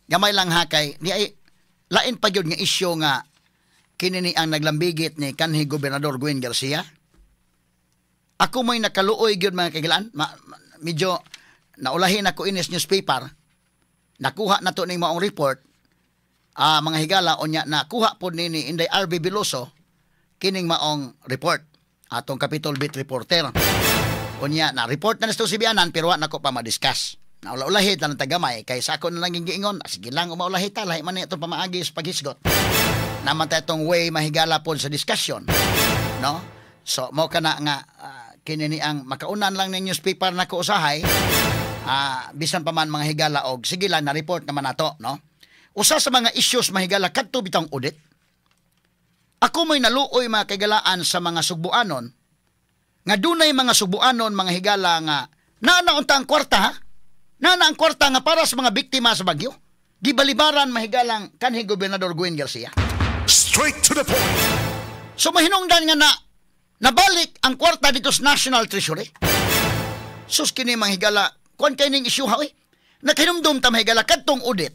Gamay lang ha, kay di ay lain pa gyud nga isyu nga kini ni ang naglambigit ni kanhi Gobernador Gwen Garcia. Ako may nakaluoy gyud, mga kahigalaan. Medyo naulahin ako inis newspaper. Nakuha na to ning maong report. Mga higala, unya nakuha po ni Inday RB Veloso kining maong report. Atong Capitol Beat reporter. Unya na report na nasto Sibianan, pero wa nako pa ma-discuss. Naula-ulahit na ng tagamay kay sa ako na lang giingon, ah, sige lang, umaulahit ta, lahi man ni itong pamaagi sa paghisgot. Naman ta itong way mahigala po sa discussion. No? So mo kana nga kini ni ang makaunan lang ng newspaper na ko usahay, bisan pa man, mga higala, og sige lang, na report naman nato, no? Usa sa mga issues, mahigala, kadto bitang audit. Ako may naluoy, mga kahigalaan, sa mga sugbuanon nga dunay mga sugbuanon, mga higala, nga naa unta ang kwarta ha. Naa ang kwarta nga para sa mga biktima sa bagyo. Gibalibaran, mahigalang, kanhi Gobernador Gwen Garcia. Straight to the point. So mahinungdan nga na nabalik ang kwarta dito sa National Treasury. Sus, kini, mga higala, kuan kay ning issue ha oy. Nakahinumdum ta, mahigala, kadtong audit.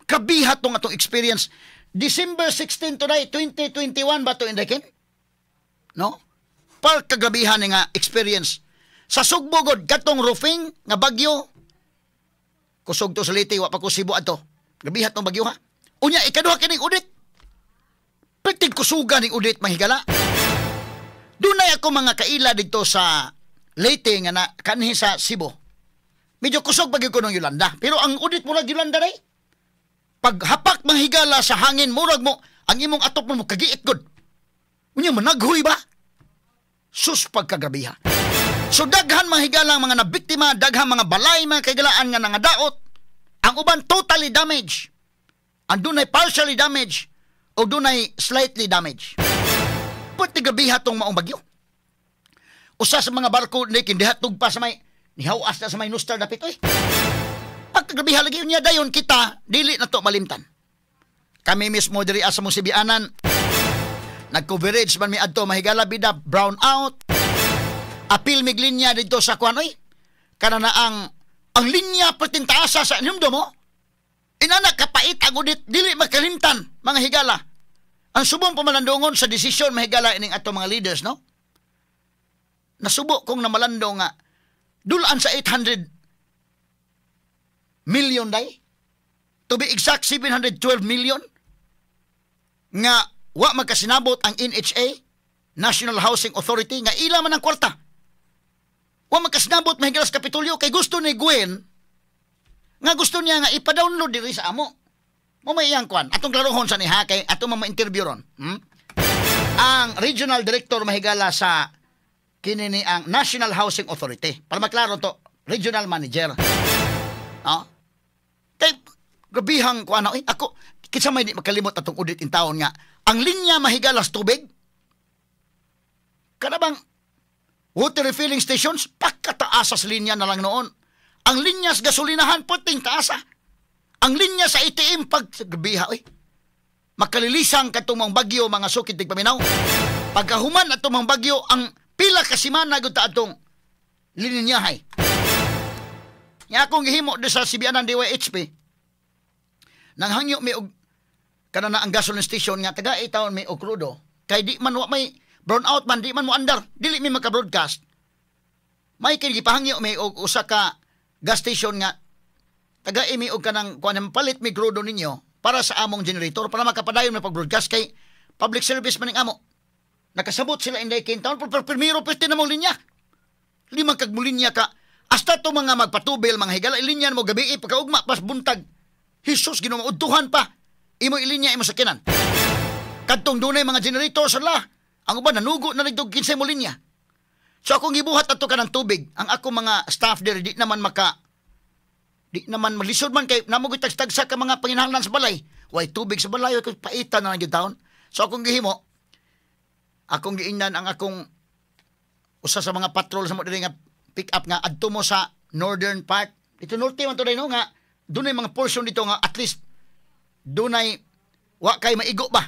Kabihat tong atong experience. December 16 today, 2021 ba to, Inday Ken? No? Pagkagrabihan ni nga experience. Sa Sugbo god, katong roofing nga bagyo, kusog to sa Leyte, wa pa ko Cebu adto. Grabihat tong bagyo ha. Unya ikaduha kining audit. Perting kusuga ning audit, mahigala. Dunay ako mga kaila dito sa Leyte nga na kanhi sa Cebu. Medyo kusog pa gyud ko ng Yolanda. Pero ang audit murag Yolanda day. Paghapak, mga higala, sa hangin, murag mo ang imong atop mo kagiit gud. Unya managhoy ba? Sus, pagkagrabiha. So daghan, mga higala, ang mga nabiktima, daghan mga balay, mga kahigalaan, nga nangadaot. Ang uban totally damaged. Ang dunay partially damaged o dunay slightly damaged. Pati grabiha tong maong bagyo. Usa sa mga barko ni kindihatog pa sa may nihawas na sa may Nustar dapit oy. Pagkagrabiha lagi niya, dayon kita dili na to malimtan. Kami mismo diri sa mong Sibianan, nag-coverage man mi adto, mahigala, bida brown out. Apil mig linya dito sa kuan oy. Kana na ang linya perting taasa sa hinumdum mo. Inana kapait ang audit, dili makalimtan, mga higala. Ang subong pamalandungon sa desisyon, mahigala, ining ato mga leaders, no? Nasubo kong namalando nga dulaan sa 800 million day. To be exact, 712 million nga wa magkasinabot ang NHA, National Housing Authority, nga ila man ang kwarta. Wa magkasinabot, mahigala, sa Kapitolyo kay gusto ni Gwen nga gusto niya nga ipa-download diri sa amo. Mo may iyang kwan. Atong klarohon sa niha kay atong ma-interview ron. Ang regional director, mahigala, sa kini ni ang National Housing Authority. Para maklaro to, regional manager. No? Kay grabihang kuan eh, ako kinsa may di makalimot atong audit in taon nga ang linya, mahigala, sa tubig, kada bang water refilling stations, pagkataasa sa linya na lang noon. Ang linya sa gasolinahan, puting taasa. Ang linya sa ATM, pag grabiha oy. Makalilisang katong mga bagyo, mga sukid tigpaminaw. Pagkahuman atong mga bagyo, ang pila ka semana gud ta atong lininyahay. Nya akong gihimo do sa Sibianan DYHP. Nang hangyo mi og kana na ang gasoline station nga taga taon mi og krudo kay di man wa may brown out man, di man mo andar, dili mi maka-broadcast. May kay gipahangyo mi og usa ka gas station nga taga mi og kanang kuan, palit mi krudo ninyo para sa among generator para makapadayon na pag-broadcast kay public service man ning amo. Nakasabot sila, Inday Ken, taon pero primero pwede na mong linya. Limang kag linya ka. Hasta to mga magpatubil, mga higala, ilinya mo gabi, pagkaugma pas buntag. Jesus Ginoo, udtuhan pa. Imo ilinya imo sakinan. Kadtong dunay mga generator sa la. Ang uban nanugo na rin 15 mo linya. So akong gibuhat ato kanang tubig, ang ako mga staff diri di naman maka di naman maglisod man kay namo gyud tagsa ka mga panginahanglan sa balay. Way tubig sa balay, way paitan na lang gyud taon. So akong gihimo, akong giingnan ang akong usa sa mga patrol sa mo diri nga pick up nga adto mo sa northern part. Dito norte man to no, nga dunay mga portion dito nga at least dunay wa kay maigo ba.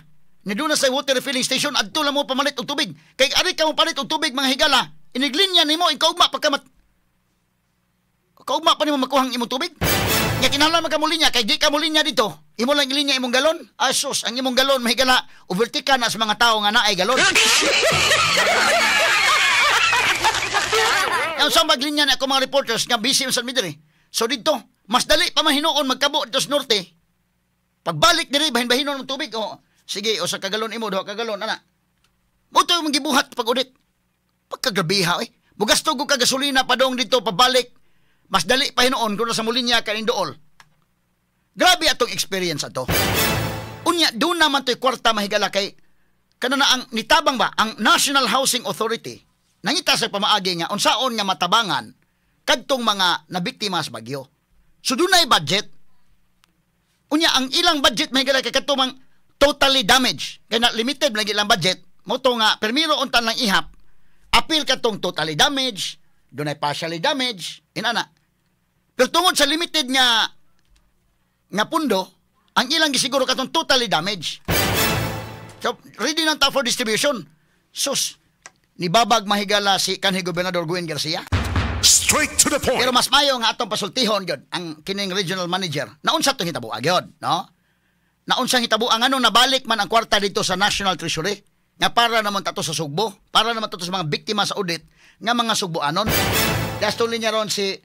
Nga doon na sa water refilling station, adto lang mo pamalit og tubig. Kay ari ka mo palit og tubig, mga higala, iniglinya nimo ikaugma pagka mat kaugma pa nimo makuha ang imong tubig. Nga kinahanglan man ka mulinya kay di ka mulinya dito. Imo lang ilinya imong galon. Asus, ang imong galon, mahigala, overtake na sa mga tao nga naay galon. Yang sa maglinya na ako mga reporters nga busy sa midri. So dito, mas dali pa mahinuon magkabo dito sa norte. Pagbalik diri bahin-bahinon ng tubig. O, sige, o sa kagalon imo, duha kagalon, ana. Mo to yung gibuhat pag audit. Pagkagrabiha eh. Mugasto ko ka gasolina padong dito pabalik. Mas dali pa hinuon kung nasa mulinya ka dool. Grabe atong experience ato. Unya, doon naman to'y kwarta, mahigala, kay kana na ang nitabang ba ang National Housing Authority nangita sa pamaagi nga unsaon nga matabangan kadtong mga nabiktima sa bagyo. So dunay budget. Unya ang ilang budget, mahigala, kay kadtong mang totally damage kay na limited lagi ilang budget mo to nga permiro unta lang ihap apil kadtong totally damage, dunay partially damage inana. Pero tungod sa limited nga nga pundo, ang ilang gisiguro katong totally damage. So, ready nang ta for distribution. Sus, nibabag, mahigala, si kanhi Gobernador Gwen Garcia. Straight to the point. Pero mas mayo nga atong pasultihon gyud ang kining regional manager. Naunsa tong hitabo gyud, no? Naunsa hitabo ang anong nabalik man ang kwarta dito sa National Treasury nga para naman tato sa Sugbo, para naman tato sa mga biktima sa audit nga mga Sugboanon. Gasto linya ron si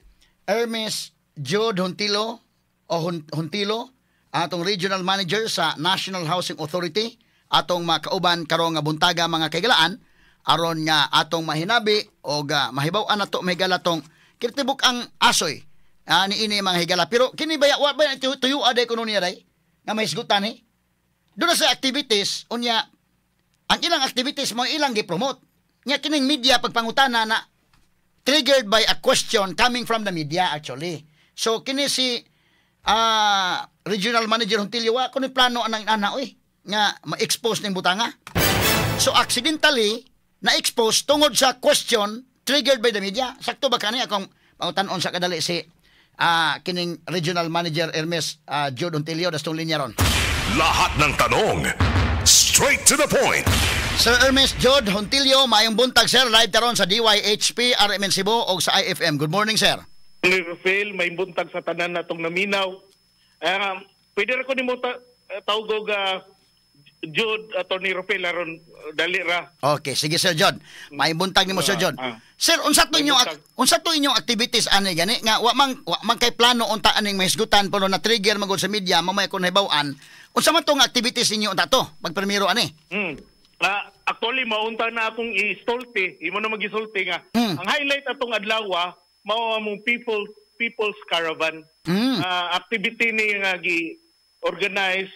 Hermes Jude Huntilo o Huntilo, atong regional manager sa National Housing Authority, atong makauban karong nga buntaga, mga kaigalaan, aron nga atong mahinabi o mahibaw-an nato, mahigala, tong kinatibuk ang asoy ni ini, mga higala. Pero kini baya wa ba tuyo aday kuno niya day nga mahisgutan ni doon na sa activities. Unya ang ilang activities mo ilang gi-promote nya kining media pagpangutana na triggered by a question coming from the media actually. So kini si regional manager Huntilio, wa kuno plano anang ana oy nga ma-expose ning butanga. So accidentally na-expose tungod sa question triggered by the media. Sakto ba kani? Akong pangutan-on sa kadali si kining regional manager Hermes Jude Huntilio dastong linya ron. Lahat ng tanong, straight to the point. Sir Hermes Jude Huntilio, maayong buntag, sir. Live taron sa DYHP, RMN Cebu o sa IFM. Good morning, sir. Phil, may buntag sa tanan natong naminaw. Pwede ra ko nimo tawag og Jude, Attorney Rufel, aron dali ra. Okay, sige, Sir John. May buntag nimo, Sir John. Sir, unsa to May inyong buntag. Unsa to inyong activities ani gani nga wa man kay plano unta aning mahisgutan pero na trigger magud sa media mamaya kon nahibaw-an. Unsa man tong activities ninyo unta to? Pagpermiro ani. Actually maunta na akong i-stolti, imo na magisulti nga. Ang highlight atong adlaw mao among People's Caravan. Activity ni nga gi organize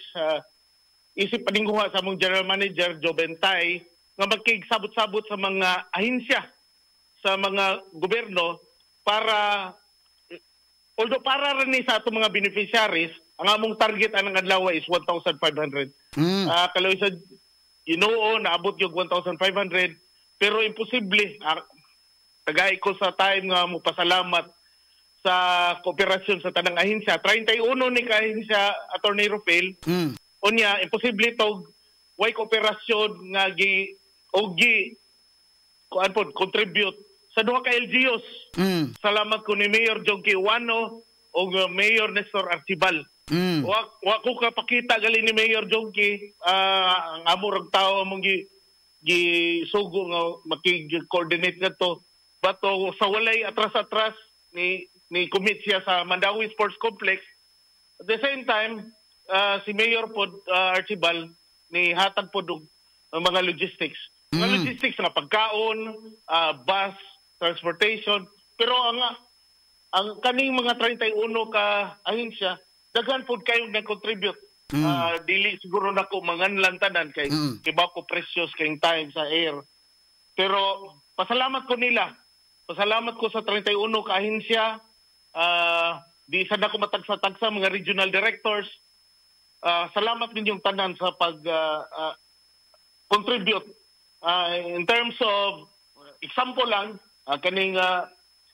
isip paningguha sa among general manager Joe Bentay nga magkigsabot-sabot sa mga ahensya sa mga gobyerno para, although para rin ni sa atong mga beneficiaries, ang among target anang adlaw is 1,500. Kaloy sa Ginoo naabot yung 1,500 pero imposible. Tagay ko sa time nga mopasalamat sa kooperasyon sa tanang ahensya. 31 ni ka ahensya, Attorney Rufel. Unya imposible tog way kooperasyon nga gi o gi kuan pod contribute sa duha ka LGUs. Salamat ko ni Mayor Jonkie Ouano o Mayor Nestor Archibald. Wa ko kapakita gali ni Mayor Jonkie, ang amo rag tao among gi gisugo nga makig-coordinate ngadto. Bato sa walay atras-atras ni commit siya sa Mandaue Sports Complex. At the same time, si Mayor pod Archibald ni hatag pod og ang mga logistics. Mga logistics nga pagkaon, bus, transportation, pero ang kaning mga 31 ka ahensya daghan pod kayong nag-contribute. Dili siguro nako manganlan tanan kay kibaw ko precious kayong time sa air. Pero pasalamat ko nila. Pasalamat ko sa 31 ka ahensya. Di sa nako matagsa-tagsa mga regional directors. Salamat ninyong tanan sa pag contribute. In terms of example lang, kaning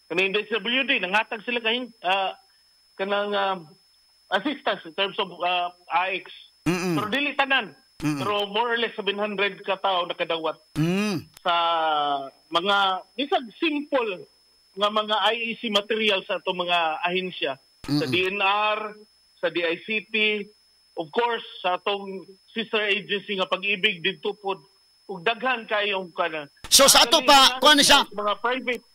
DSWD nanghatag sila kay kanang assistance in terms of AX. Pero dili tanan. Pero more or less 700 ka tao nakadawat sa mga bisag simple nga mga IEC materials sa atong mga ahensya. Sa DENR, sa DICT, of course sa atong sister agency nga Pag-ibig didto pod, ug daghan kayong kana. So sa ato pa, kuan ni siya, mga private.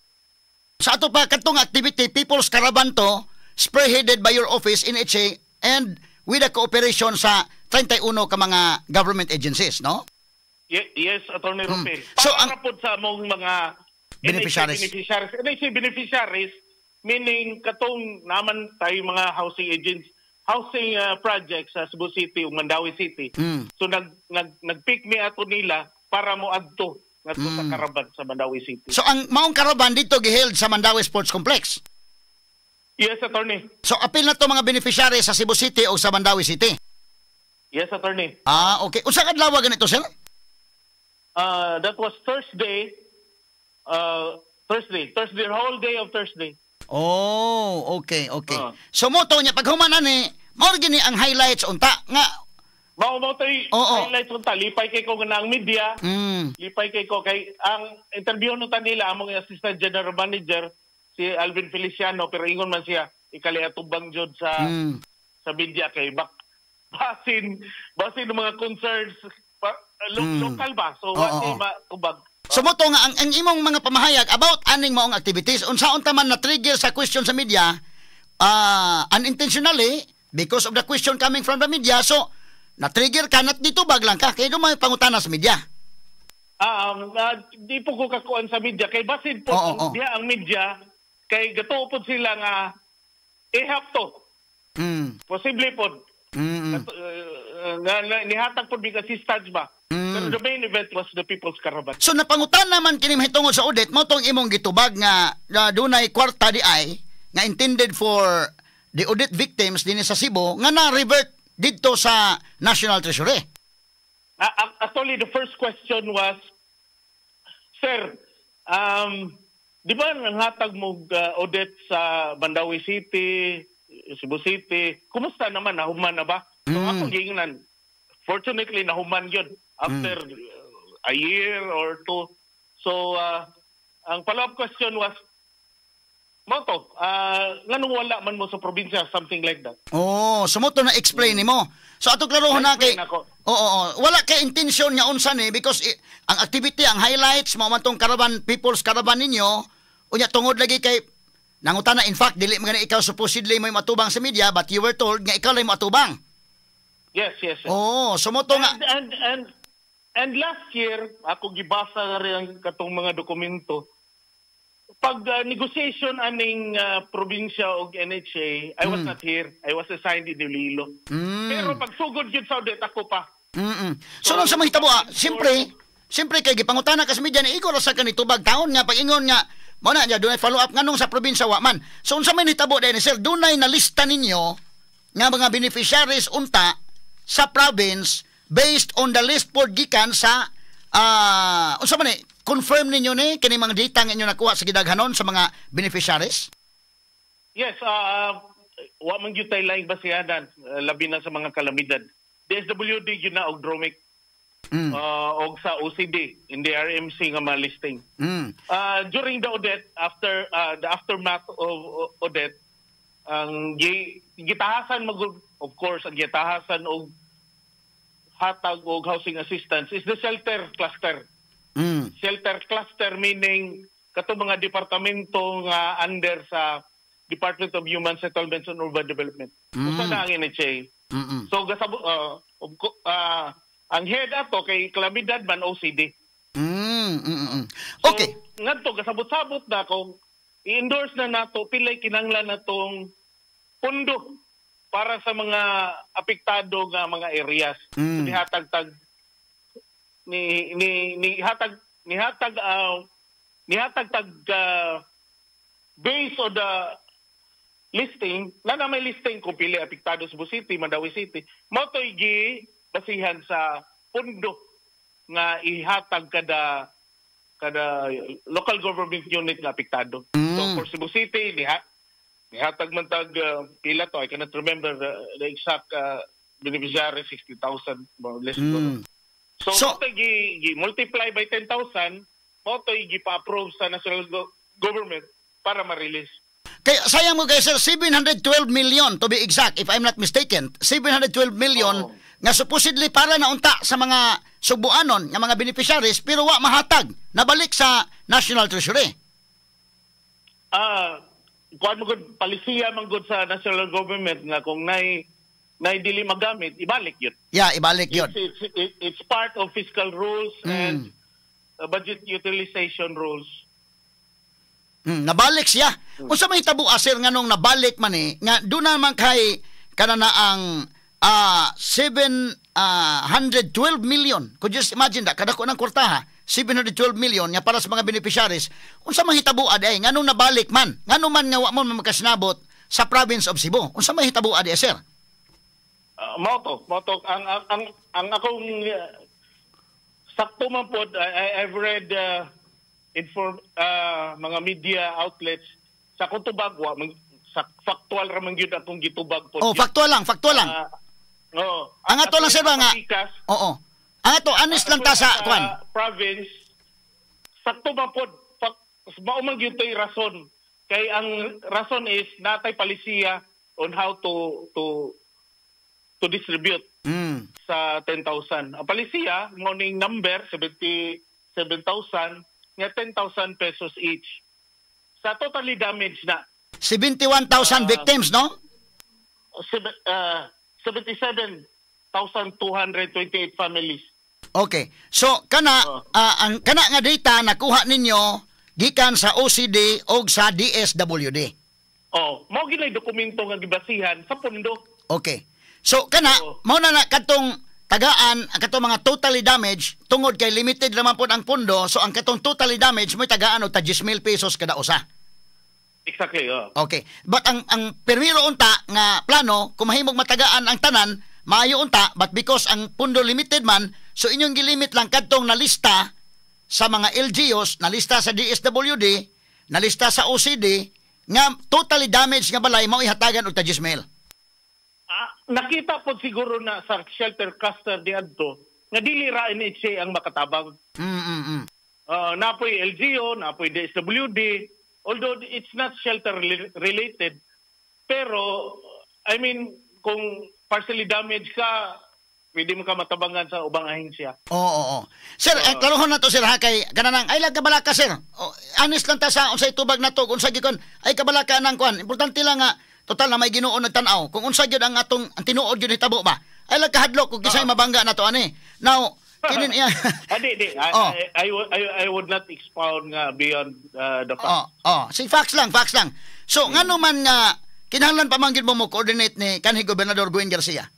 Sa ato pa katong activity, People's Caravan to, spearheaded by your office, NHA, and with the cooperation sa 31 ka mga government agencies, no? Yes, Attorney Rupel. So, Para pod sa among mga beneficiaries. NHA beneficiaries. NHA beneficiaries meaning katong naman tayo mga housing agents, housing projects sa Cebu City ug Mandaue City. So nag nag nag-pick mi ato nila para mo adto ngadto sa caravan sa Mandaue City. So ang maong caravan dito giheld sa Mandaue Sports Complex. Yes, Attorney. So apil na to mga beneficiaries sa Cebu City o sa Mandaue City. Yes, Attorney. Ah, okay. Unsa ka adlaw ganito, sir? That was Thursday. Thursday. Thursday, whole day of Thursday. Oh, okay. Ah. So mo to niya pag human ani, mao gini ang highlights unta nga Mao mao tay highlights unta. Lipay kay ko nga ang media. Lipay kay ko kay ang interview no ta nila among assistant general manager si Alvin Feliciano, pero ingon man siya ikali atubang jud sa sa media kay bak basin basin ng mga concerns pa, local ba, so wa siya matubag. So mo to nga ang imong mga pamahayag about aning maong activities, unsaon ta man na trigger sa question sa media, unintentionally because of the question coming from the media, so na-trigger ka nat dito bag lang ka kay may pangutana sa media. Ah, di po ko kakuan sa media kay basin po Oo, ang, oo. diha ang media kay gatuo po sila nga i-help to. Posible po. Nga, nihatag po mig assistance ba. Pero the main event was the People's Caravan. So napangutan naman kini mahitungod sa audit mo tong imong gitubag nga na dunay kwarta di ay nga intended for the audit victims dinhi sa Cebu nga na-revert didto sa National Treasury. Actually, the first question was, "Sir, di ba nanghatag mo audit sa Mandaue City, Cebu City, kumusta naman, nahuman na ba?" So ako giingnan, fortunately, nahuman yun after a year or two. So, ang follow-up question was, "Mao to, nganong wala man mo sa probinsya?" Something like that. Oh, so mo to na explain nimo. So ato klarohon na kay Na-explain ako. Oo. Wala kay intention nga unsa ni because ang activity, ang highlights mao man tong caravan, People's Caravan ninyo, unya tungod lagi kay nangutana, in fact dili man gani ikaw supposedly may matubang sa media, but you were told nga ikaw lang matubang. Yes. Oh, so mo to nga And last year, ako gibasa na rin ang katong mga dokumento. Pag negotiation aning probinsya og NHA, I was not here. I was assigned in Iloilo. Pero pag sugod yun sa audit, ako pa. So, nung sa mahitabo, siyempre, siyempre kay gipangutana ka sa media ni Igor sa kanitubag taon nga pag-ingon nga mo na niya dunay follow up nganong sa probinsya wa man. So unsa may nitabo dahil, sir, dunay na lista ninyo nga mga beneficiaries unta sa province based on the list pod gikan sa unsa man ni confirm ninyo ni kini mga data nga inyo nakuha sa gidaghanon sa mga beneficiaries? Yes, wa man gyud tay laing basihanan, labi na sa mga kalamidad. DSWD gyud na og DROMIC og sa OCD in the RMC nga mga listing. During the audit, after the aftermath of audit, ang gitahasan mag of course ang gitahasan og hatag og housing assistance is the shelter cluster. Shelter cluster meaning kato mga departamento nga under sa Department of Human Settlements and Urban Development. Usa na ang NHA. So gasabo ang head ato kay kalamidad man OCD. So, ngadto gasabot-sabot na kung i-endorse na nato pilay kinahanglan natong pondo para sa mga apektado nga mga areas. So, nihatag tag ni ni ni hatag nihatag nihatag tag based on the listing na na may listing kung pili apektado sa Cebu City, Mandaue City, mao to'y gi basihan sa pondo nga ihatag kada kada local government unit nga apektado. So for Cebu City, nihatag man tag pila to, I cannot remember the exact beneficiary, 60,000 more or less. So, mao to'y gi multiply by 10,000, mao to'y gi pa-approve sa national government para ma-release. Kaya sayang mo kay sir, 712 million to be exact, if I'm not mistaken. 712 million nga supposedly para na unta sa mga subuanon nga mga beneficiaries, pero wa mahatag, nabalik sa National Treasury. Kuan mo gud, palisiya man gud sa national government nga kung nay dili magamit, ibalik yun. Yeah, ibalik yun. It's part of fiscal rules and budget utilization rules. Nabalik siya. Unsa may hitabo, sir, nganong nabalik man eh, nga doon naman kay kana na ang 712 million. Could you just imagine that? Kadako ng kwarta ha. 712 million nga para sa mga beneficiaries. Unsa may hitabo ay nganong nabalik man? Ngano man nga wa mo makasinabot sa province of Cebu? Unsa may hitabo adi, sir? Mao to ang akong sakto man pod, I've read inform mga media outlets. Sa akong tubag, wa man, sa factual ra man gyud akong gitubag pod. Oh, factual lang, factual lang. Oh, Ang ato lang, sir, ba nga Pikas, Oo. Ang ato, honest lang ta sa kwan. Province, sakto ba pod, mao man gyud to'y rason, kay ang rason is natay palisiya on how to distribute sa 10,000. Ang palisiya mo ning number 77,000 nga 10,000 pesos each. Sa totally damaged na 71,000 victims, no? 77,228 families. Okay. So kana ang kana nga data nakuha ninyo gikan sa OCD og sa DSWD. Oh, mao ginay dokumento nga gibasihan sa pondo. Okay. So kana mao na na kadtong tagaan ang katong mga totally damaged, tungod kay limited naman pod ang pondo, so ang katong totally damaged mo'y tagaan og ta 10,000 pesos kada usa. Exactly, oh. Okay. But ang pirmiro unta nga plano, kung mahimong matagaan ang tanan, maayo unta, but because ang pondo limited man, so inyong gilimit lang kadtong nalista sa mga LGUs, nalista sa DSWD, nalista sa OCD nga totally damaged nga balay, mao ihatagan og ta 10,000. Nakita po siguro na sa shelter cluster di adto nga dili ra NHA ang makatabang. Napoy LGU, napoy DSWD, although it's not shelter related, pero I mean, kung partially damaged ka, pwede mo ka matabangan sa ubang ahensya. Oo. Sir, eh, klarohon na to, sir, ha, kay kananang ay lang kabalaka, sir. O, honest lang ta sa unsay tubag nato, unsa gikon ay kabalaka nang kuan. Importante lang nga total na may Ginoo nagtan-aw. Kung unsa gyud ang atong ang tinuod gyud hitabo ba. Ay lang kahadlok kung kisay mabangga nato ani. Now, kinin iya. Di, di. I would not expound nga beyond the facts. Oh, si facts lang, facts lang. So, ngano man nga kinahanglan pa man gyud mo mo coordinate ni kanhi Gobernador Gwen Garcia?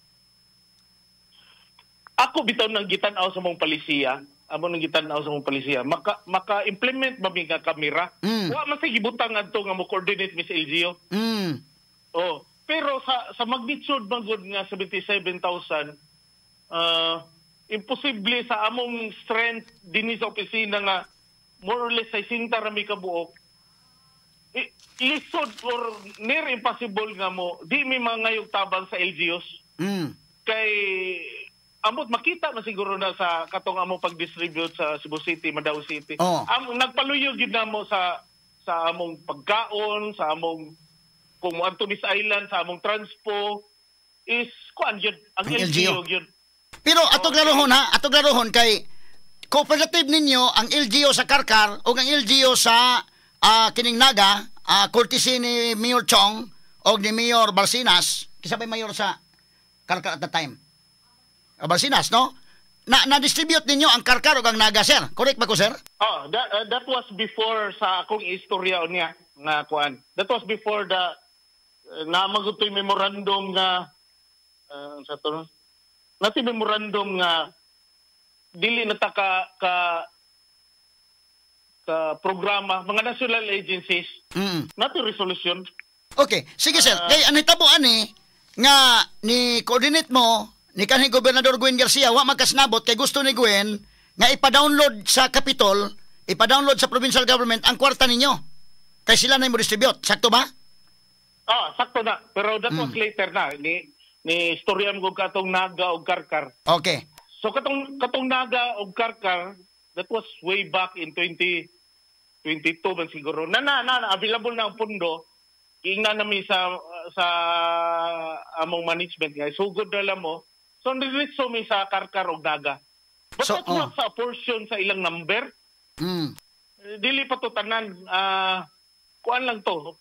Ako bitaw nang gitan-aw sa mong palisiya, amo nang gitan-aw sa mong palisiya, maka implement ba mi nga kamera? Wa man say gibutang adto nga mo coordinate mi sa LGU. Oh, pero sa magnitude man gud nga 77,000, imposible sa among strength dinhi sa opisina nga more or less 60 ra mi kabuok. Lisod or near impossible nga mo di mi mangayog tabang sa LGUs kay amot makita man siguro na sa katong among pag-distribute sa Cebu City, Mandaue City. Am nagpaluyo gyud namo sa among pagkaon, sa among kung moadto mi sa island, sa among transpo is kuan gyud ang Ang LGU. LGU gyud. Pero ato klarohon ha, ato klarohon kay cooperative ninyo ang LGU sa Carcar o ang LGU sa kining Naga, courtesy ni Mayor Chong o ni Mayor Barcinas, kinsa bay mayor sa Carcar at the time? Barcinas, no? Na na-distribute ninyo ang Carcar o ang Naga, sir. Correct ba ko, sir? Oh, that was before sa akong istorya niya nga kuan. That was before the naa man gud memorandum nga sa to, no? Nati memorandum nga dili na ta ka programa mga national agencies, nati resolution. Okay, sige, sir. Kay ang hitabo ani nga ni coordinate mo ni kanhi Gobernador Gwen Garcia, wa magkasnabot kay gusto ni Gwen nga ipa-download sa Capitol, ipa-download sa provincial government ang kwarta ninyo. Kay sila na mo distribute. Sakto ba? Ah, sakto na. Pero that was later na ni istorya mo katong Naga og Karkar. So katong Naga og Karkar, that was way back in 2022 man siguro. Na available na ang pondo. Giingnan nami sa among management nga sugod na lang mo. So diretso mi sa Karkar og Naga. But So, that's not sa portion sa ilang number. Dili pa to tanan, kuan lang to.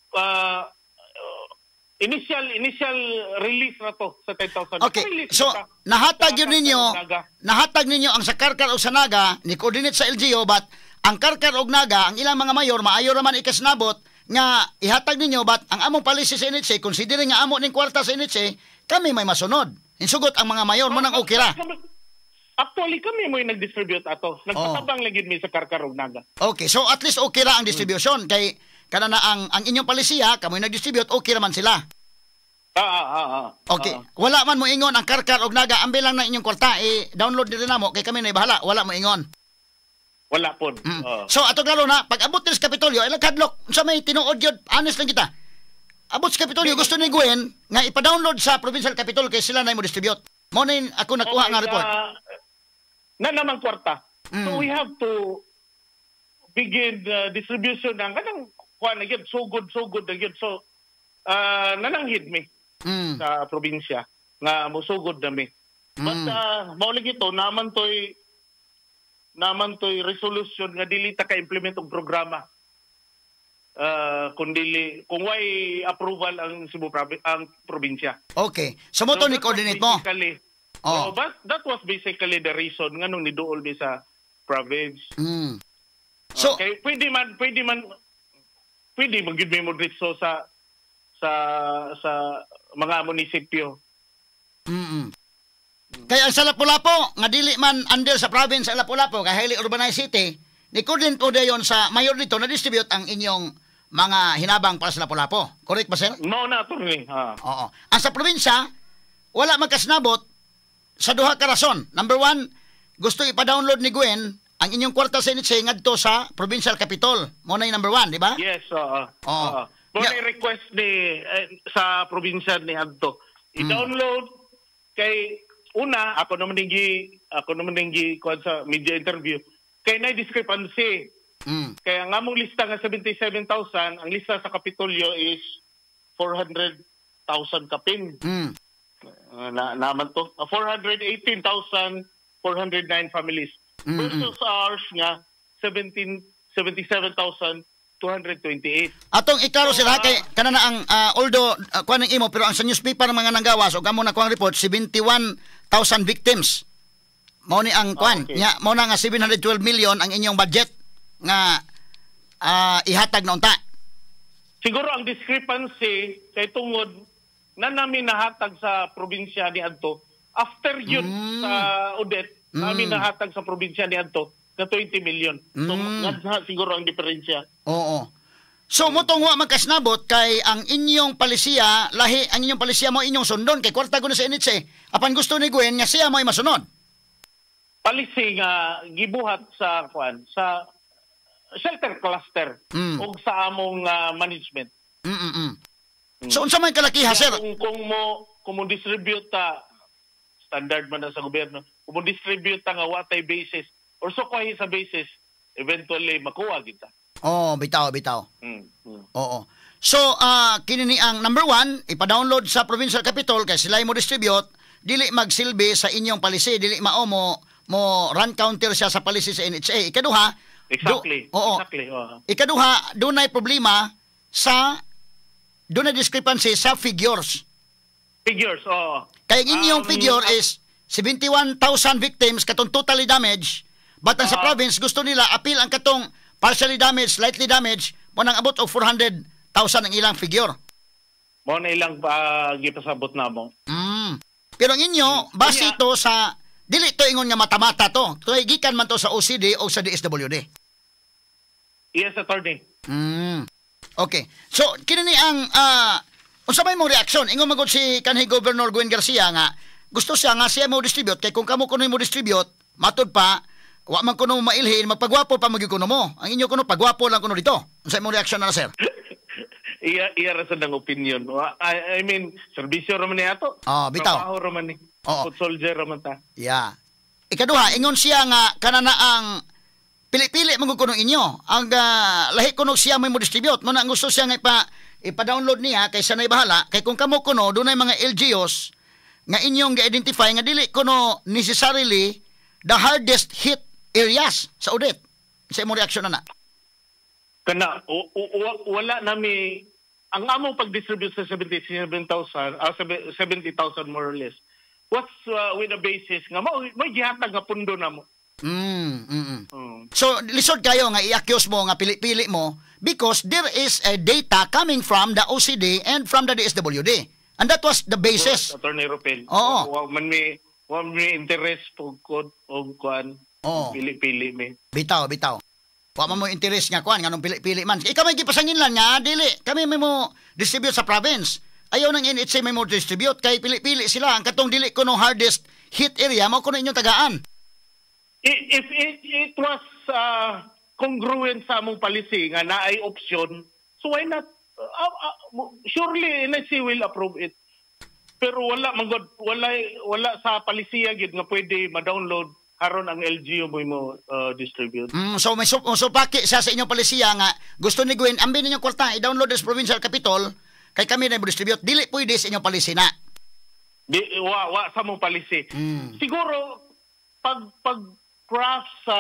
Initial release na to sa 10,000. Okay. Release So kita nahatag sa yun ninyo, Karkar og Naga. Nahatag ninyo ang sa Karkar o sa Naga, ni coordinate sa LGU, but ang Karkar og Naga, ang ilang mga mayor, maayo raman ikasnabot nga ihatag ninyo, but ang among policy sa NHA, considering nga amo ning kwarta sa NHA, kami may masunod. Insugot ang mga mayor mo nang okay ra. Actually, kami mo yung nag-distribute ato. Nagpatabang lang gyud mi sa Karkar og Naga. Okay, so at least okay ra ang distribution kay kana na ang inyong palisiya, kamo nag-distribute, okay ra man sila. Okay. Wala man mo ingon ang Karkar og Naga, ambi lang na inyong kwarta, i-download diri namo kay kami na bahala, wala mo ingon. Wala po. So ato klaro na, pag abot diri sa Kapitolyo, ilang kadlok sa may tinuod yun, honest lang kita. Abot sa Kapitolyo, gusto ni Gwen nga ipa-download sa Provincial Capitol kay sila na mo distribute. Mo na yun ako nakuha nga report. Na namang kwarta. So we have to begin the distribution ng kanang kuha na gyud, sugod-sugod na gyud. So nananghid mi sa probinsya nga musugod na mi. But mao lagi to naman toy resolution nga dili ta ka-implement og programa. Kung dili kung way approval ang Cebu ang probinsya. Okay. So mo to So, ni that was coordinate mo. Oh. But that was basically the reason nganong niduol mi sa province. So Okay, pwede man gyud mi mo diretso sa mga munisipyo. Kaya ang sa Lapu-Lapu, nga dili man under sa province sa Lapu-Lapu, kay highly urbanized city, ni coordinate po dayon sa mayor dito na distribute ang inyong mga hinabang para sa Lapu-Lapu. Correct ba, sir? Mao na, attorney. Oo. Ang sa probinsya, wala magkasnabot sa duha ka rason. Number one, gusto ipa-download ni Gwen ang inyong kwarta sa NHA ngadto sa Provincial Capitol. Mo na yung number one, di ba? Yes, oo. Oo. Oo. Mo na request ni sa probinsya ni adto. I-download kay una ako naman ning gi kuan sa media interview kay na discrepancy. Kaya ang among lista nga 77,000, ang lista sa Kapitolyo is 400,000 kapin. Na naman to. 418,409 families. Versus ours nga 17 77,228. Atong iklaro sila kay kana na ang although kuan ng imo, pero ang sa newspaper ng mga nanggawas og amo na kuang report, 71,000 victims. Mao ni ang kuan. Nya mao na nga 712 million ang inyong budget nga ihatag na unta. Siguro ang discrepancy kay tungod na namin nahatag sa probinsya ni adto after yun sa audit namin nahatag sa probinsya ni adto na 20 million. So nga siguro ang diferensya. Oo. So mo tong wa magkasnabot kay ang inyong palisiya lahi, ang inyong palisiya mo inyong sundon kay kwarta ko na sa NHA. Apan gusto ni Gwen nga siya mo ay masunod. Policy nga gibuhat sa kuan sa shelter cluster ug sa among management. So unsa man kalakiha, sir? Kung mo distribute ta, standard man na sa gobyerno, kung mo distribute ta nga wa tay basis or so sa basis, eventually makuha kita. Oh, bitaw, bitaw. Oo. So, kini ni ang number one, ipa-download sa Provincial Capitol kay sila mo distribute, dili magsilbi sa inyong policy, dili mao mo run counter siya sa policy sa NHA. Ikaduha, oo. Exactly. Ikaduha, dunay problema sa dunay discrepancy sa figures. Figures, oo. Kay ang inyong figure is 71,000 victims katong totally damaged, but ang sa province gusto nila apil ang katong partially damaged, slightly damaged, mo nang abot og 400,000 ang ilang figure. Mao na ilang gipasabot namo. Pero ang inyo, base ito sa dili to ingon nga mata-mata to. Kay gikan man to sa OCD o sa DSWD. Yes, attorney. Okay. So kini ni ang unsa may mong reaksyon? Ingon magud si kanhi Governor Gwen Garcia nga gusto siya nga siya mo distribute kay kung kamo kuno mo distribute, matud pa wa man kuno mailhin, magpagwapo pa magyud kuno mo. Ang inyo kuno pagwapo lang kuno dito. Unsa imong reaksyon na, sir? Iya ra sad ang opinion. I mean, serbisyo ra man ni ato. Ah, bitaw. Trabaho ra man ni. Foot soldier ra man ta. Yeah. Ikaduha, ingon siya nga kana na ang pili-pili man gud kuno inyo. Ang lahi kuno siya may mo distribute. Mo na ang gusto siya nga ipa ipa-download niya kay siya na'y bahala, kay kung kamo kuno dunay mga LGUs nga inyong gi-identify nga dili kuno necessarily the hardest hit areas sa Odette. Sa imong reaksyon na na. Kana wala nami ang among pag-distribute sa 77,000, 70,000 more or less was with a basis nga mao may gihatag nga pundo namo. So lisod kayo nga i-accuse mo nga pili-pili mo because there is a data coming from the OCD and from the DSWD. And that was the basis. Attorney Rupel. Oo. Wa man mi interest og kod og kuan. Pili-pili mi. Bitaw, bitaw. Wa man mo interest nga kuan nganong pili-pili man. Ikaw may gipasanginlan nga dili kami may mo distribute sa province. Ayaw nang NHA may mo distribute kay pili-pili sila ang katong dili kuno hardest hit area mao kuno inyong tagaan. If it was congruent sa among policy nga naay option, so why not? Surely NHA will approve it. Pero wala man gud, wala sa palisiya gyud nga pwede ma-download aron ang LGU mo distribute. So may so paki siya sa inyong palisiya nga gusto ni Gwen ambi ninyong kwarta i-download sa provincial capitol kay kami na mo distribute, dili pwede sa inyong policy na. Di wa sa among policy. Siguro pag craft sa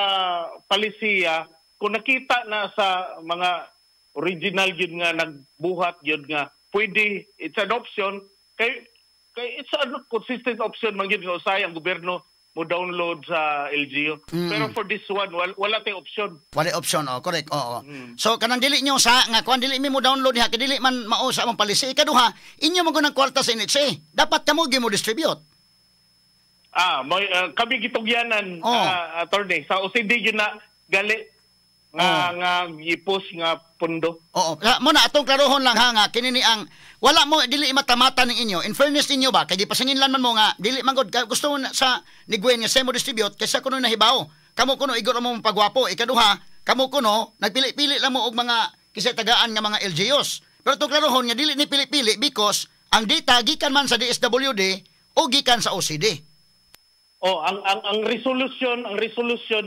palisiya, kung nakita na sa mga original gyud nga nagbuhat gyud nga pwede, it's an option kay it's a consistent option man gyud nga usahay ang gobyerno mo download sa LGU. Pero for this one, wala tay option. Wala option, oh, correct. Oo. So kanang dili nyo sa nga kuan, dili mi mo download diha kay dili man mao sa among policy. Ikaduha, inyo man ng kwarta sa NHA. Dapat kamo gyud mo distribute. Ah, kami gitugyanan, attorney, sa OCD yun na gali nga nga gipos nga pundo. Oo. Mo na atong klarohon lang ha nga kini ni ang wala mo dili matamata ning inyo. In fairness ninyo ba kay gipasanginlan man mo nga dili man gud gusto mo na sa ni Gwen nga sa mo distribute kaysa kuno nahibaw. Kamo kuno igor mo pagwapo. Ikaduha, kamo kuno nagpili-pili lang mo og mga kisay tagaan nga mga LGUs. Pero itong klarohon nga dili ni pili-pili because ang data gikan man sa DSWD o gikan sa OCD. Oh, ang resolution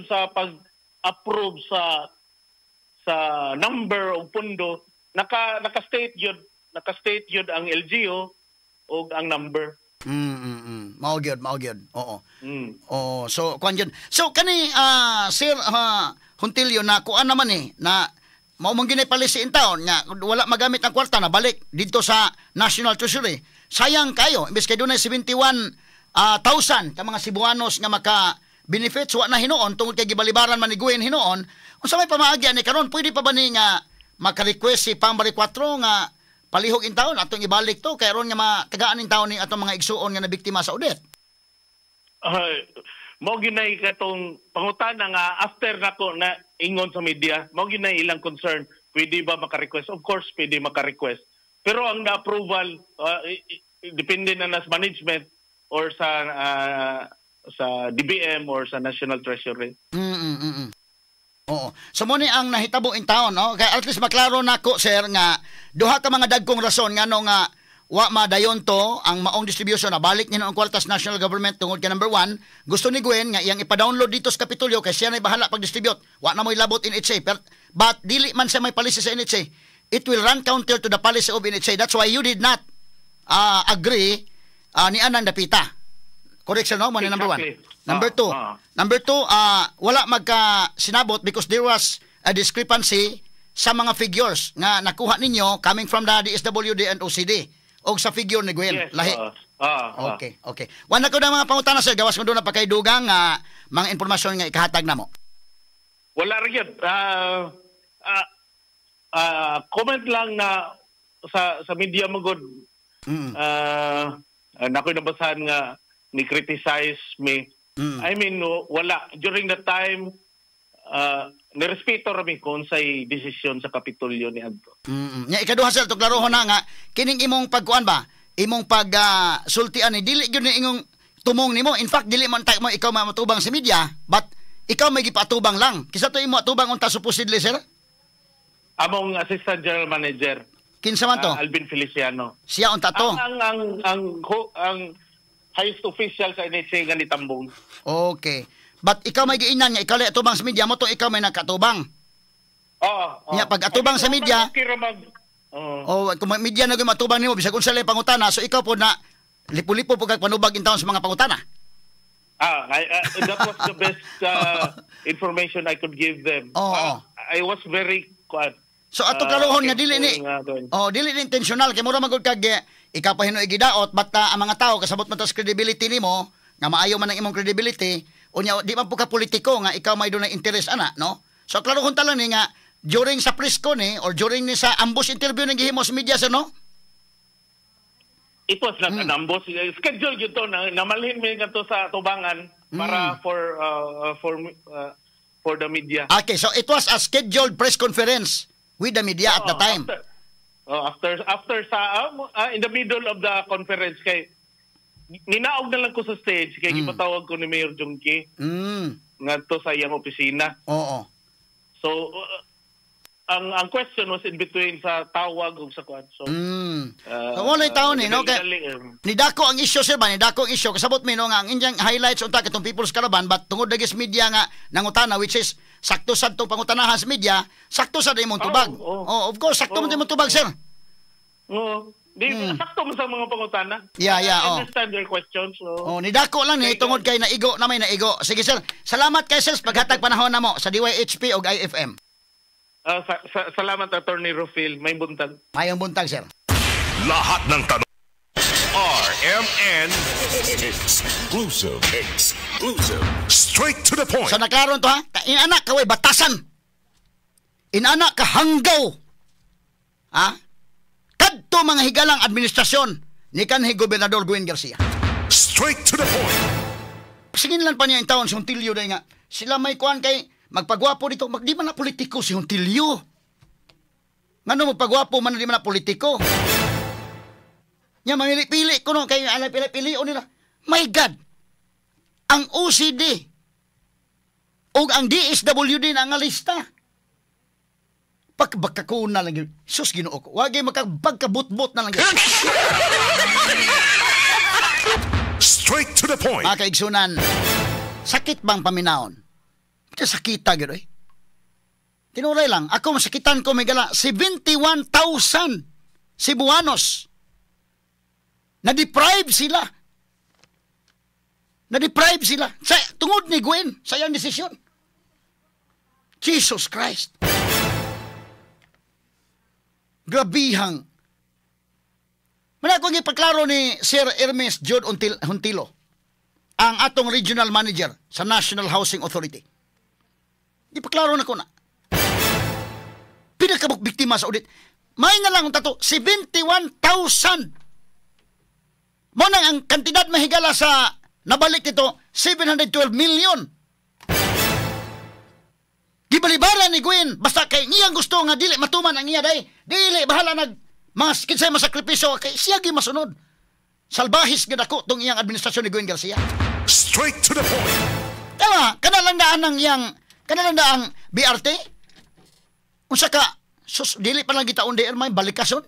sa pag-approve sa number og pundo naka-state yun ang LGU og ang number. Mao gyud, mao gyud. Oo. Oh, so kuan yun. So kani Sir Huntilio, na kuan naman eh na mao man gyud policy in town nga wala magamit ang kwarta na balik dito sa National Treasury. Sayang kayo imbes kay dunay 71 thousand ka mga Cebuanos nga maka benefits, wa na hinuon tungod kay gibalibaran man ni Gwen hinuon. Unsa may pamaagi ani karon? Pwede pa ba ni nga maka-request si Pam Baricuatro nga palihog in taon atong ibalik to kay aron nga matagaan in taon ni atong mga igsuon nga nabiktima sa Odette? Mao ginay katong pangutana nga after nako na ingon sa media, mao ginay ilang concern, pwede ba maka-request? Of course pwede maka-request. Pero ang na-approval depende na nas management or sa DBM or sa National Treasury. Oo. So mo ni ang nahitabo in town, no? Kaya at least maklaro nako, sir, nga duha ka mga dagkong rason ngano nga wa madayon to ang maong distribution na balik ni ang kwartas national government tungod kay number one, gusto ni Gwen nga iyang ipa-download dito sa Kapitolyo kay siya na bahala pag-distribute. Wa na mo'y labot NHA. Pero, but dili man siya may policy sa NHA. It will run counter to the policy of NHA. That's why you did not agree ni anang dapita. Correct, sir, no? Mo ni number one. Exactly. Number two. Number two, wala magka sinabot because there was a discrepancy sa mga figures nga nakuha ninyo coming from the DSWD and OCD o sa figure ni Gwen. Yes. Lahi. Ah. Okay. Wala ko na mga pangutana, sir. Gawas ko doon na pakaydugang mga impormasyon nga ikahatag na mo. Wala rin yun. Comment lang na sa media mo god. Nakoy nabasahan nga ni criticize me. I mean, no, wala during the time, nirespeto rami kung unsay desisyon sa Kapitolyo ni adto. Nya ikaduha, sir, to klarohon na nga kining imong pagkuan ba, imong pag sultian ni dili gyud ni ingong tumong nimo. In fact, dili man ta mo ikaw matubang sa media, but ikaw may gipaatubang lang. Kinsa to imo atubang unta supposedly, sir? Among assistant general manager. Kinsa man to? Alvin Feliciano. Siya unta to. Ang highest official sa NHA nga nitambong. Okay. But ikaw may giingnan nga ikaw lay atubang sa media mo to, ikaw may nakatubang. Oo. Nya, pag atubang sa media- Okay ra mag Oo. O kung media na gyud matubang nimo bisag unsa lang pangutana, so ikaw po na lipo-lipo po kag panubag in taon sa mga pangutana. That was the best information I could give them. Oo. I was very kuan. So ato klarohon nga dili ni careful nga. Oh, dili ni intentional kay mura magud kag ikaw pa hinuoy gidaot, but ang mga tao kasabot man tas credibility nimo nga maayo man ang imong credibility, unya di man po ka politiko nga ikaw may dunay interest ana, no? So klarohon ta lang ni nga during sa press con ni or during ni sa ambush interview nga gihimo sa media, sir, no? It was not an ambush. Schedule yun to. Na, namalhin mi nga to sa tubangan para for the media. Okay, so it was a scheduled press conference with the media at the Oo, time. After, oh, after after sa in the middle of the conference kay ninaog na lang ko sa stage kay gipatawag ko ni Mayor Jungki ngadto sa iyang opisina. So ang question was in between sa tawag ug sa kuan. So So, walay taon eh, no? Kay, dali, eh. nidako ang issue, sir, ba? Nidako ang issue. Kasabot mi, no, nga ang inyong highlights unta katong People's Caravan, but tungod lagi sa media nga nangutana, which is sakto sad tong pangutanahan sa media, sakto sad imong tubag. Oo. Oh, of course, sakto man imong tubag, sir. Oo. Di, sakto man sa mga pangutana. Yeah, I oh. understand your questions. So, Oh, nidako lang ni tungod kay naigo na may naigo. Sige, sir, salamat kay sir sa paghatag panahon namo sa DYHP og IFM. Salamat, Attorney Rufil. May buntag. Mayong buntag, sir. Lahat ng tanong. RMN Exclusive. Exclusive. Straight to the point. So naklaro to ha. Inana kaway batasan. Inana ka hanggaw. Ha? Kadto mga higalang administrasyon ni kanhi Gobernador Gwen Garcia. Straight to the point. Sige lang pa niya in taon si Hontilio dahil nga sila may kuan kay magpagwapo dito. Di man na politiko si Hontilio. Ngano magpagwapo man, di man na politiko. Nya mamili-pili ko no kay alay pili-pili nila. My God. Ang OCD ug ang DSWD na nga lista. Pagkakuna lang yun. Sus, Ginoo ko. Wag yung makapagkabutbot na lang yun. Straight to the point. Mga kaigsunan, sakit bang paminawon? Ito sakita gid eh. Tinuray lang, ako masakitan ko may gala, 71,000 Cebuanos. Na-deprive sila. Na-deprive sila. Sa, tungod ni Gwen, sa iyang desisyon. Jesus Christ. Grabihang. Mana akong ipaklaro ni Sir Hermes Jude Huntilo, ang atong regional manager sa National Housing Authority. Ipaklaro na ko na. Pinakabuk biktima sa audit. May na lang ang tato, 71,000. Mo nang ang kantidad mahigala sa nabalik nito, 712 million. Gibalibaran ni Gwen, basta kay niyang gusto nga dili matuman ang iya day. Dili bahala nag mga kinsay masakripisyo kay siya gi masunod. Salbahis gid ako tong iyang administrasyon ni Gwen Garcia. Straight to the point. Tama, kana lang daan ang iyang kana lang daang BRT. Unsa ka sus, dili pa lang gitaon di may balikason.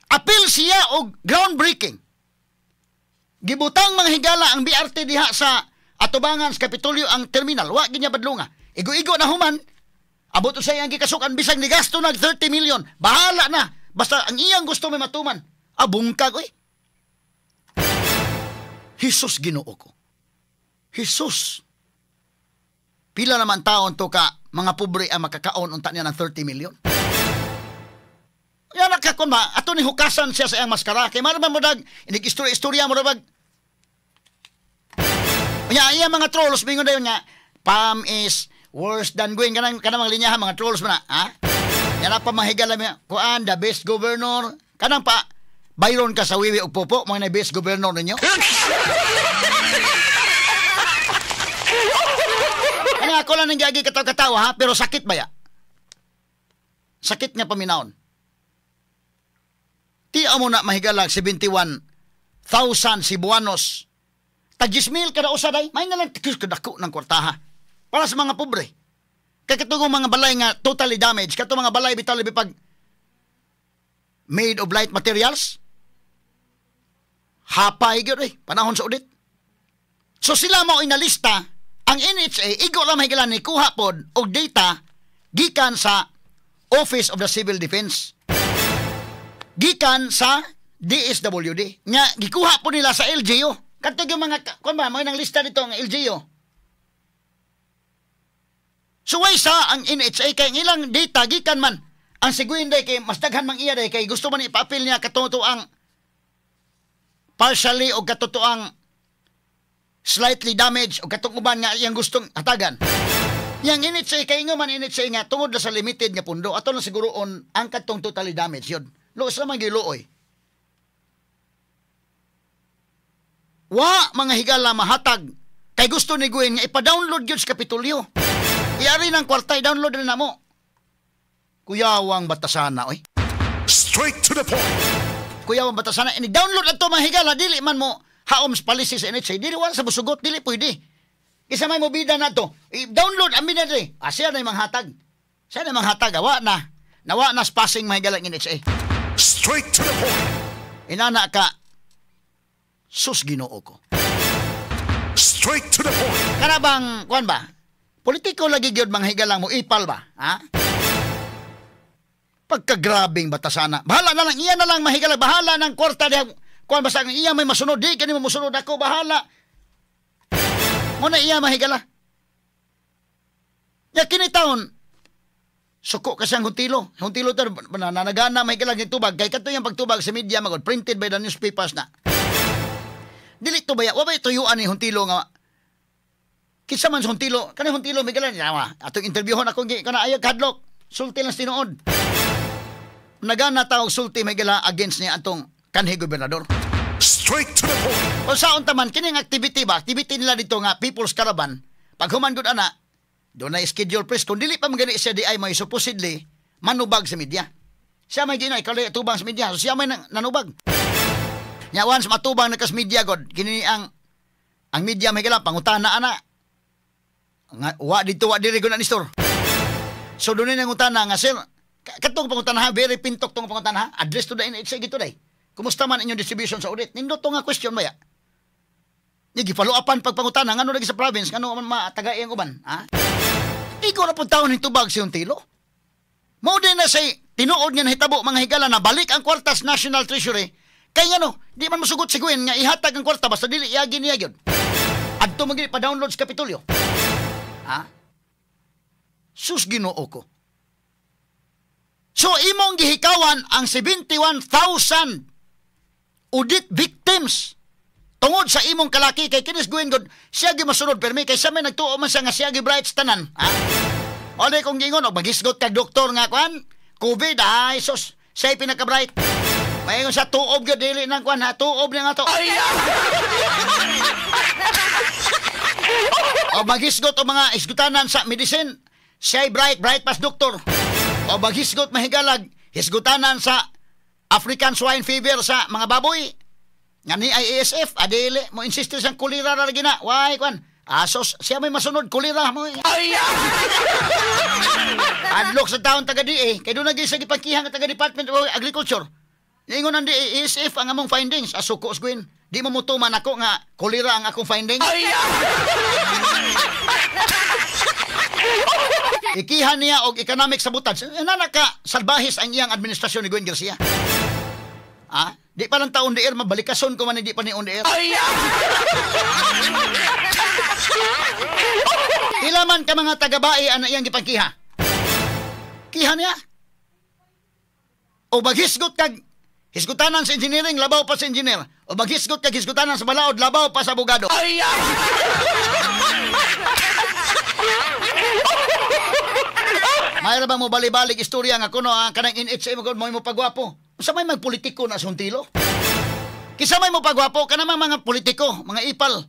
Apil siya og groundbreaking. Gibutang mga higala ang BRT diha sa atubangan sa Kapitolyo ang terminal. Wa ginya badlonga. Igo-igo na human. Abot sa iyang gikasukan bisag ni gasto nag 30 million. Bahala na. Basta ang iyang gusto may matuman. Abungkag oy. Jesus, Ginoo ko. Jesus. Pila naman taon to ka mga pobre ang makakaon unta niya ng 30 million. Yan nakakon ba? Ato ni hukasan siya sa iyang maskara. Kay mara man mo dag, inig istorya-istorya mo rabag. Nya, iya mga trolls, mingon dayon nga, "Pam is worse than Gwen." Kanang mga linyahan, mga trolls man na. Ha? Yan na pa mahigala mi. Kuan, the best governor. Kanang pa, bayron ka sa wiwi og popo, mga na best governor ninyo. Ano ako lang nang giagi katawa-katawa ha, pero sakit ba ya? Sakit nga paminawon. Ti mo na mahigalag 71,000 Cebuanos. Tag 10,000 kada usa day, may na lang kadako ng kwartaha. Para sa mga pobre. Kay katong mga balay nga totally damaged, katong mga balay bitaw labi pag made of light materials. Hapay gyud eh, panahon sa audit. So sila mao inalista ang NHA, igo lang mahigala ni kuha pod og data gikan sa Office of the Civil Defense. Gikan sa DSWD. Nga gikuha po nila sa LGU. Kadto yung mga kun ba mo nang lista dito ang LGU. Suway sa ang NHA kay ang ilang data gikan man ang siguin day kay mas daghan mang iya day kay gusto man ipa-appeal niya katotoang partially o katotoang slightly damaged o katong uban nga iyang gustong hatagan. Yang NHA kay nga man NHA nga tungod na sa limited nga pundo ato na siguro on ang katong totally damaged yun. Luos naman giluoy. Wa mga higala mahatag kay gusto ni Gwen nga ipa-download gyud sa Kapitolyo. Iari ng kwarta i-download na namo. Kuyawang batasana oy. Straight to the point. Kuyawang batasana ini-download adto mga higala dili man mo haom sa policy sa NHA dili wala sa musugot dili pwede. Isa may mobida na to. I-download ang binadre. Ah, siya na yung manghatag. Siya na yung manghatag. Awa na. Nawa na passing mga higala ng NHA. Straight to the point. Inana ka, sus Ginoo ko. Straight to the point. Kana bang, kuan ba? Politiko lagi gyud mga higalang mo, ipal ba? Ha? Pagkagrabing batasana. Bahala na lang, iya na lang mahigala. Bahala ng kwarta diha. Kuan basta ang iya may masunod. Di kani mo musunod ako, bahala. Muna iya mahigala. Ya kini taon suko kasi ang Huntilo. Huntilo to nanagana mahigala ng tubag kay kadto yang pagtubag sa media magod printed by the newspapers na. Dili to baya wa bay tuyuan ni Huntilo nga kinsa man sa Huntilo kani Huntilo mahigala niya atong interviewon ako kana ayaw kadlok sulti lang tinuod. Nagana ta og sulti mahigala against niya atong kanhi gobernador. Straight to the point. O saon taman kining activity ba? Activity nila dito nga People's Caravan. Pag human gud ana, doon na schedule press kung dili pa magani siya di ay may supposedly manubag sa media. Siya may ginay kali tubang sa media. So siya may nanubag. Nya once matubang na kas media god, kini ang media may gala pangutana ana. Nga wa dito wa diri gud na ni store. So doon na nangutana nga sir, katong pangutana ha, very pintok tong pangutana ha, address to the NHA gito day. Kumusta man inyong distribution sa audit? Nindot to nga question baya. Ni gifollow-upan pagpangutana ngano lagi sa province ngano man matagay ang uban, ha? Ikaw na pud taon tubag si Huntilo. Mao din na say tinuod nga nahitabo mga higala na balik ang kwarta sa National Treasury kay ngano di man mosugot si Gwen nga ihatag ang kwarta basta dili iagi niya gyud. Adto man gyud pa-download sa Kapitolyo. Ha? Sus Ginoo ko. So imong gihikawan ang 71,000 audit victims tungod sa imong kalaki kay kinis Gwen god siya gi masunod permi kay sa may nagtuo man siya nga siya gi bright tanan, ha? Ole kung gingon og magisgot kag doktor nga kuan COVID ay sus siya pinaka bright maingon sa tuob gyud dili nang kuan ha tuob niya nga to. O magisgot og mga isgutanan sa medicine siya bright bright pas doktor. O magisgot mahigalag hisgutanan sa African swine fever sa mga baboy nga ni IASF adili mo insist sang kulira ra lagi na way kwan asos siya may masunod kulira mo. Ay adlok sa taon taga DA kay doon nagi sa gipangkihan nga taga Department of Agriculture niingon ang DA ASF ang among findings asuko sgwin di mo mutuman ako nga kulira ang akong findings. Ay ikihan niya og economic sabotage. Nana ka salbahis ang iyang administrasyon ni Gwen Garcia. Ah, di pa lang taon di air mabalikason ko man di pa ni on the air. Pila man ka mga tagabae ana iyang gipangkiha. Kiha niya. O maghisgot kag hisgutanan sa engineering labaw pa sa engineer. O maghisgot kag hisgutanan sa balaod labaw pa sa abogado. Mayra ba mo bali-balik istorya nga kuno ang kanang NHA mo mo pagwapo? Unsa may magpolitiko na sa Huntilo? Kinsa may mo pagwapo kanang mga politiko, mga ipal.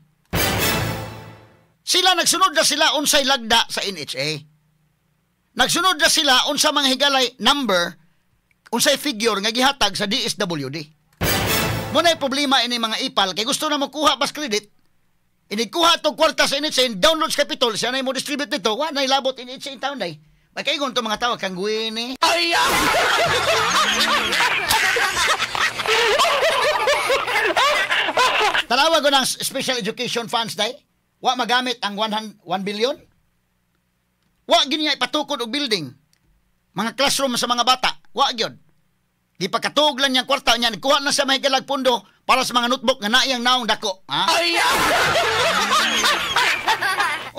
Sila nagsunod na sila unsay lagda sa NHA. Nagsunod na sila unsa mga higalay number, unsay figure nga gihatag sa DSWD. Mo nay problema ini mga ipal kay gusto na mo kuha bas credit. Inigkuha tong kwarta sa NHA, download sa Capitol, siya na mo distribute nito, wa nay labot NHA in town day. Magkaingon to mga tao kang Gwini. Ay! Tanawa ko ng special education funds day. Wa magamit ang 1 billion. Wa gini ipatukob og building. Mga classroom sa mga bata. Wa gyud. Gipakatug lang niyang kwarta niya, nagkuha na siya mahigalag pundo para sa mga notebook nga naiyang naong dako. Ha?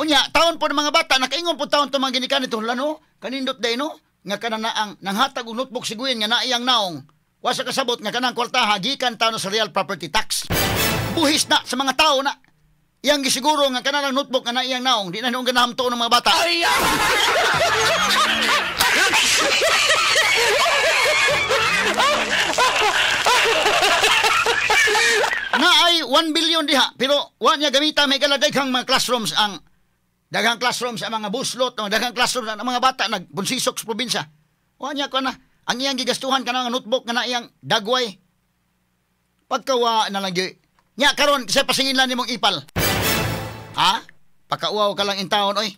Unya, taon po ng mga bata, nakaingon po taon itong mga ginikan nito. Lano, kanindot day no? Nga kana na ang nanghatag og notebook si Gwen nga naiyang naong. Wa sa kasabot nga kanang kwartaha gikan taon sa real property tax. Buhis na sa mga tao na. Iyang gisiguro nga kanang notebook nga naiyang naong, di na noong ganahan tuon ng mga bata. Na ay 1 billion diha, pero wa niya gamita may daghang mga classrooms ang daghang classrooms ang mga buslot, daghang classrooms ang mga bata nagbunsisok sa probinsya. Wa niya ko na ang iyang gigastuhan kanang notebook nga na iyang dagway. Pagkawa na lang gyud. Nya karon kasi pasingin lang nimong ipal. Ha? Pakauwaw ka lang in taon oy.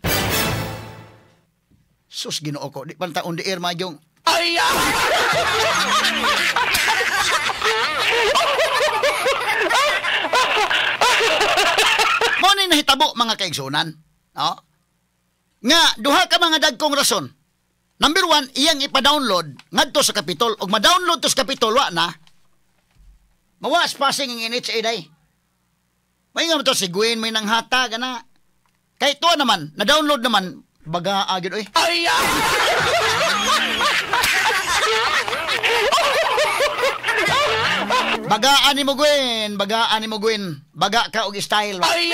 Sus Ginoo ko, di pan ta on the air magyong. Ay! Mo ni nahitabo mga kaigsunan, no? Nga duha ka mga dagkong rason. Number 1, iyang ipa-download ngadto sa Capitol. Og ma-download to sa Capitol wa na. Mawas passing ang NHA day. Maingon to si Gwen may nanghatag ana. Kay tuwa naman, na-download naman baga agid oy. Ay! Bagaan ni mo Gwen, bagaan ni mo Gwen. Baga ka og style. Ay!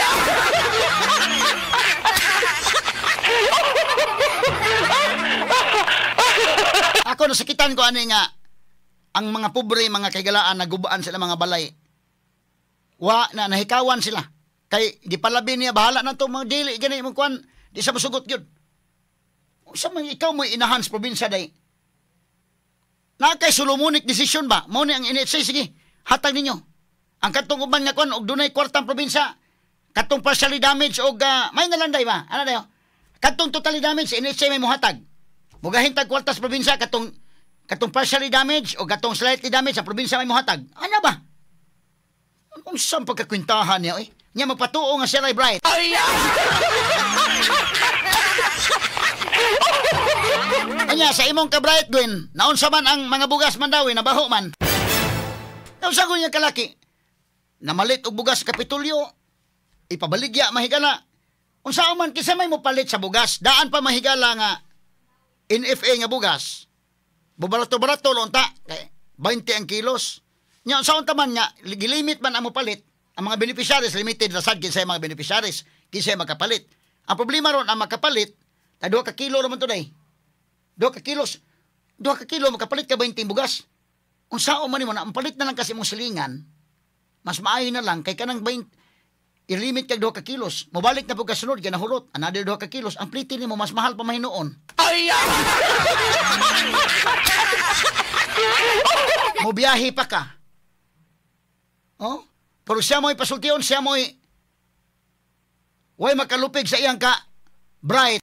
Ako nasakitan ko ani nga ang mga pobre, mga kaigalaan nagubaan sila mga balay. Wa na nahikawan sila. Kay gipalabi niya bahala na to mga dili gani mo kuan, di sa masugot gyud. Unsa man ikaw mo inahan sa probinsya day? Na kay Solomonic decision ba? Mao ni ang NHA, sige, hatag ninyo. Ang katong uban nga kuan og dunay kwartang probinsya, katong partially damage og may nalanday ba? Ana dayo. Katong totally damage NHA may mohatag. Mugahin tag kwarta sa probinsya katong partially damage o katong slightly damage sa probinsya may mohatag. Ana ba? Unsang pagkakwintahan niya oy? Nya magpatuo nga siya ray bright. Ay! Anya sa imong ka bright Gwen, naunsa man ang mga bugas man daw nabaho man. Naunsa ko niya kalaki? Namalit og bugas sa Kapitolyo, ipabaligya mahigala. Unsa man kinsa may mopalit sa bugas, daan pa mahigala nga NFA nga bugas. Barato-barato lonta, kay 20 ang kilos. Nya unsa unta man nga gilimit man ang mopalit. Ang mga beneficiaries limited ra sad kinsa mga beneficiaries, kinsa makapalit. Ang problema ron ang makapalit, ta 2 ka kilo ra man today. 2 ka kilos. 2 ka kilo makapalit ka 20 bugas. Unsaon man nimo na ang palit na lang kasi imong silingan, mas maayo na lang kay kanang 20 ilimit kag 2 ka kilos. Mobalik na pud ka sunod kay nahurot another 2 ka kilos. Ang pliti nimo mas mahal pa mahinuon. Ay! Mobiyahe pa ka. Oh? Pero siya mo'y pasultion, siya mo'y way makalupig sa iyang ka bright.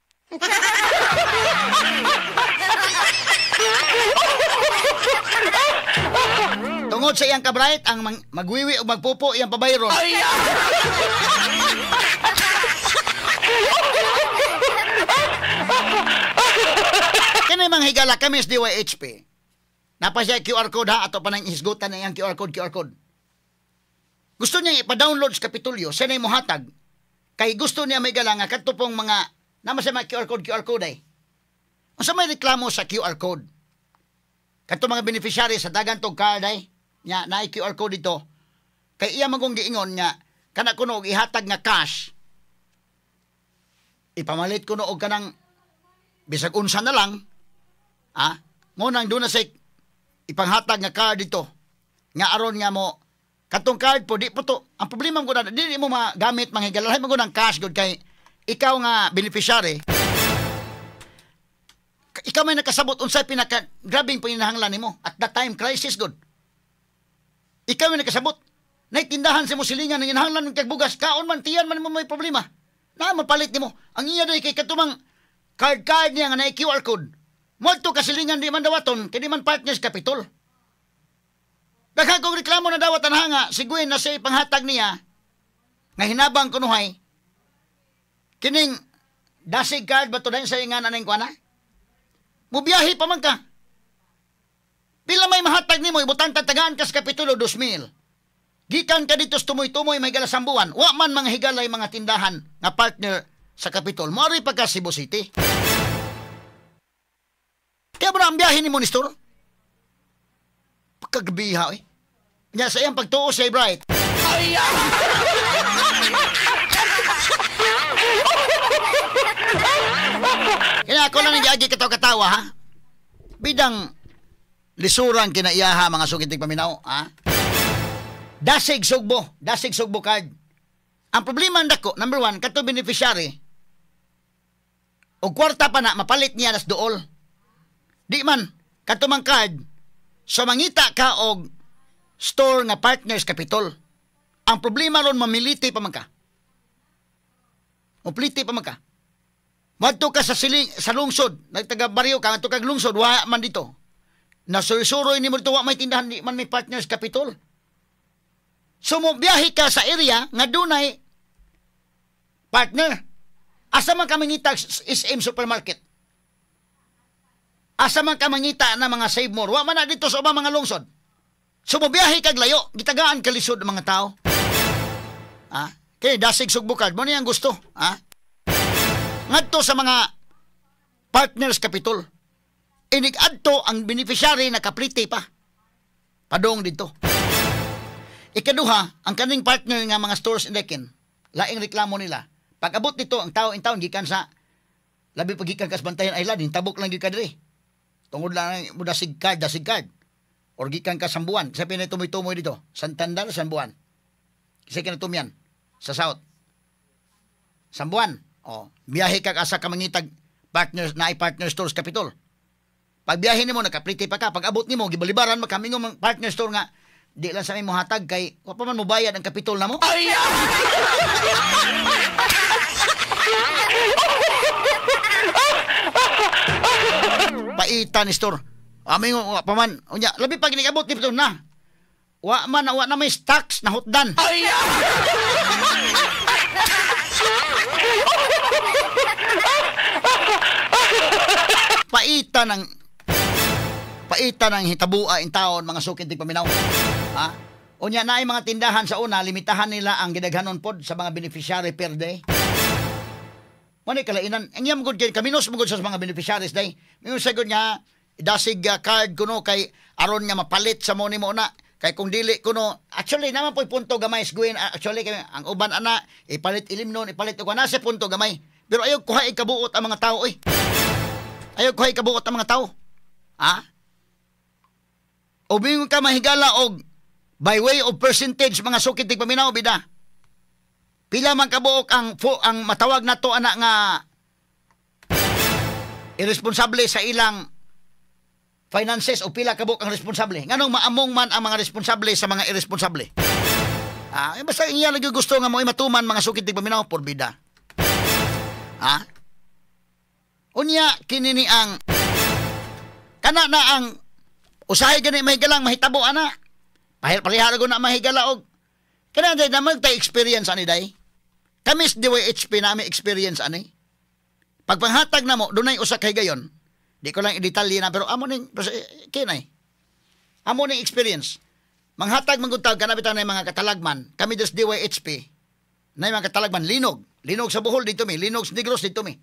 Tungod sa iyang ka bright, ang magwiwi o magpupo iyang pabayron. Kini mga higala kami sa DYHP. Napa siya QR code ha, ato pa nang hisgutan na iyang QR code, QR code. Gusto niya ipa-download sa Kapitolyo, siya na'y muhatag. Kay gusto niya may gala nga kadto pong mga, naman siya mga QR code, QR code ay. Unsa may reklamo sa QR code? Kadto mga beneficiary sa dagan tog card ay, nya naay QR code dito. Kay iya magong giingon nga, kana kuno og ihatag nga cash, ipamalit kuno og kanang bisag unsa na lang, ah, mo nang doon na sa ipanghatag nga card dito, nga aron nga mo, katong card po, di po to. Ang problema mo na, di mo magamit mga higala. Mo ng cash good kay ikaw nga beneficiary. Ikaw may nakasabot unsay pinaka grabing panginahanglan nimo at that time crisis good. Ikaw may nakasabot. Naitindahan sa mo silingan ng hinahanglan ng kagbugas kaon man tiyan man mo may problema. Na mapalit nimo. Ang iya day kay katumang card card niya nga na QR code. Moadto ka silingan di man dawaton kay di man partners Capitol. Daghan kong reklamo na dawat ang hanga, si Gwen na siya ipanghatag niya, nga hinabang kunuhay, kining dasig card ba ito na sa ingan anang kuana? Mubiyahe pa man ka. Pila may mahatag nimo ibutang tatagaan kas Kapitulo 2,000. Gikan ka dito sa tumoy-tumoy may gala Sambuan. Wa man mga higalay mga tindahan nga partner sa Kapitol. Moari pa ka Cebu City. Kaya ba na ang biyahe ni mo, Nestor? Pagkagabiha eh. Nya sa iyang pagtuo sa Bright. Ay! Kaya ako lang nag-agi katawa-katawa ha. Bidang lisuran kinaiyaha mga sukitig paminaw ha. Dasig Sugbo card. Ang problema ang dako, number 1, kato beneficiary. O kwarta pa na mapalit niya nas duol. Di man kato mang card. So mangita ka og store nga partners Kapitol. Ang problema ron mamiliti pa man ka. Mupliti pa man ka. Madto ka sa siling, sa lungsod, nagtaga baryo ka, ngadto kag lungsod, wa man dito. Nasusuroy nimo dito, wa may tindahan, di man may partners Kapitol. So mo biyahe ka sa area nga dunay partner. Asa man ka mangita SM Supermarket? Asa man ka mangita na mga Save More? Wa man na dito sa ubang mga lungsod. So mo biyahe kag layo, gitagaan kalisod ang mga tao. Ha? Kay Dasig Sugbo card mo niyang gusto, ha? Ngadto sa mga partners Kapitol. Inig adto ang beneficiary nakapliti pa. Padong dito. Ikaduha, ang kaning partner nga mga stores indekin, laing reklamo nila. Pag abot nito ang tao in town gikan sa labi pag gikan kas Bantayan Island, hintabok lang gyud ka diri. Tungod lang mo dasig card. Or gikan ka Sambuan, sa pinay tumoy-tumoy dito, Santander, Sambuan. Kasi kinatumyan sa South. Sambuan. Oh, biyahe ka asa ka mangitag partner na partner stores Kapitol. Pag biyahe nimo nakapliti pa ka, pag abot nimo gibalibaran makamingo mang partner store nga di lang sa mi mohatag kay wa pa man mobayad ang Kapitol namo. Ay! Paita ni store. Amingo wa pa man. Unya, labi pag nigabot dito na. Wa man wa na may stocks na hutdan. Ay! Paita ng hitabua in taon mga sukid tig paminaw. Ha? Unya na ay mga tindahan sa una limitahan nila ang gidaghanon pod sa mga beneficiary per day. Mani kalainan ang iyam gud kay kaminos mo gud sa mga beneficiaries day. Mingon sagod nga dasig card kuno kay aron nga mapalit sa mo nimo na kay kung dili kuno actually naman poy punto gamay sguin actually kay ang uban ana ipalit ilimnon ipalit og ana sa punto gamay. Pero ayaw kuha ikabuot ang mga tao oy. Ayaw kuha ikabuot ang mga tao. Ha? O mingon ka mahigala og by way of percentage mga sukit tig paminaw bida. Pila man kabuok ang matawag nato ana nga irresponsable sa ilang finances o pila kabuok ang responsable. Nganong maamong man ang mga responsable sa mga irresponsable. Ah, basta iya lagi gusto nga mo matuman mga sukit tig paminaw por bida. Ha? Unya kini ni ang kana na ang usahay gani mahigalang mahitabo ana. Pahil ko na mahigala og kana day na magtay experience ani day. Kami sa DYHP na may experience ani. Pagpanghatag na mo dunay usa ka higayon. Di ko lang i-detalye na pero amo ning kinay. Amo ning experience. Manghatag man gud tag kana bitaw na mga katalagman. Kami des DYHP na mga katalagman linog. Linog sa Bohol dito mi, linog sa Negros dito mi.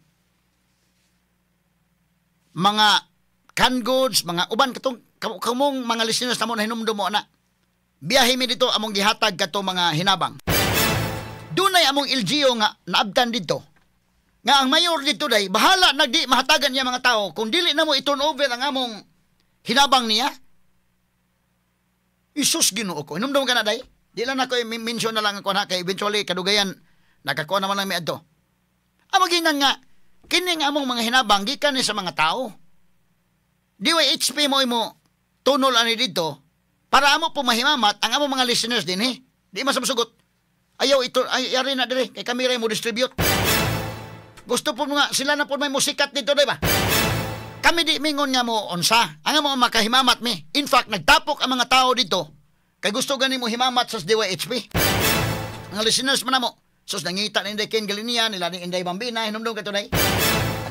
Mga canned goods, mga uban katong kamong mga listeners namo na hinumdum mo ana. Biyahe mi dito among gihatag kato mga hinabang. Dunay among LGU nga naabtan dito. Nga ang mayor dito day bahala nagdi mahatagan niya mga tao kung dili na mo i-turn over ang among hinabang niya. Isus Ginoo ko. Hinumdum ka na day. Di lang ako i-mention na lang ako na kay eventually kadugayan nakakuha naman lang mi adto. Amo ginan nga kini nga among mga hinabang gikan ni sa mga tao. DYHP mo imo tunol ani dito para amo po mahimamat ang among mga listeners din eh. Di masamsugot. Ayaw ito ay yari na dire kay kami ray mo distribute. Gusto po nga sila na po may musikat dito di ba? Kami di mingon nga mo unsa. Ang amo makahimamat mi. In fact nagtapok ang mga tao dito kay gusto gani mo himamat sa DYHP. Mga listeners man namo. Sus nangita ni Inday Ken Galinia nila ni Inday Bambina hinumdum kato day.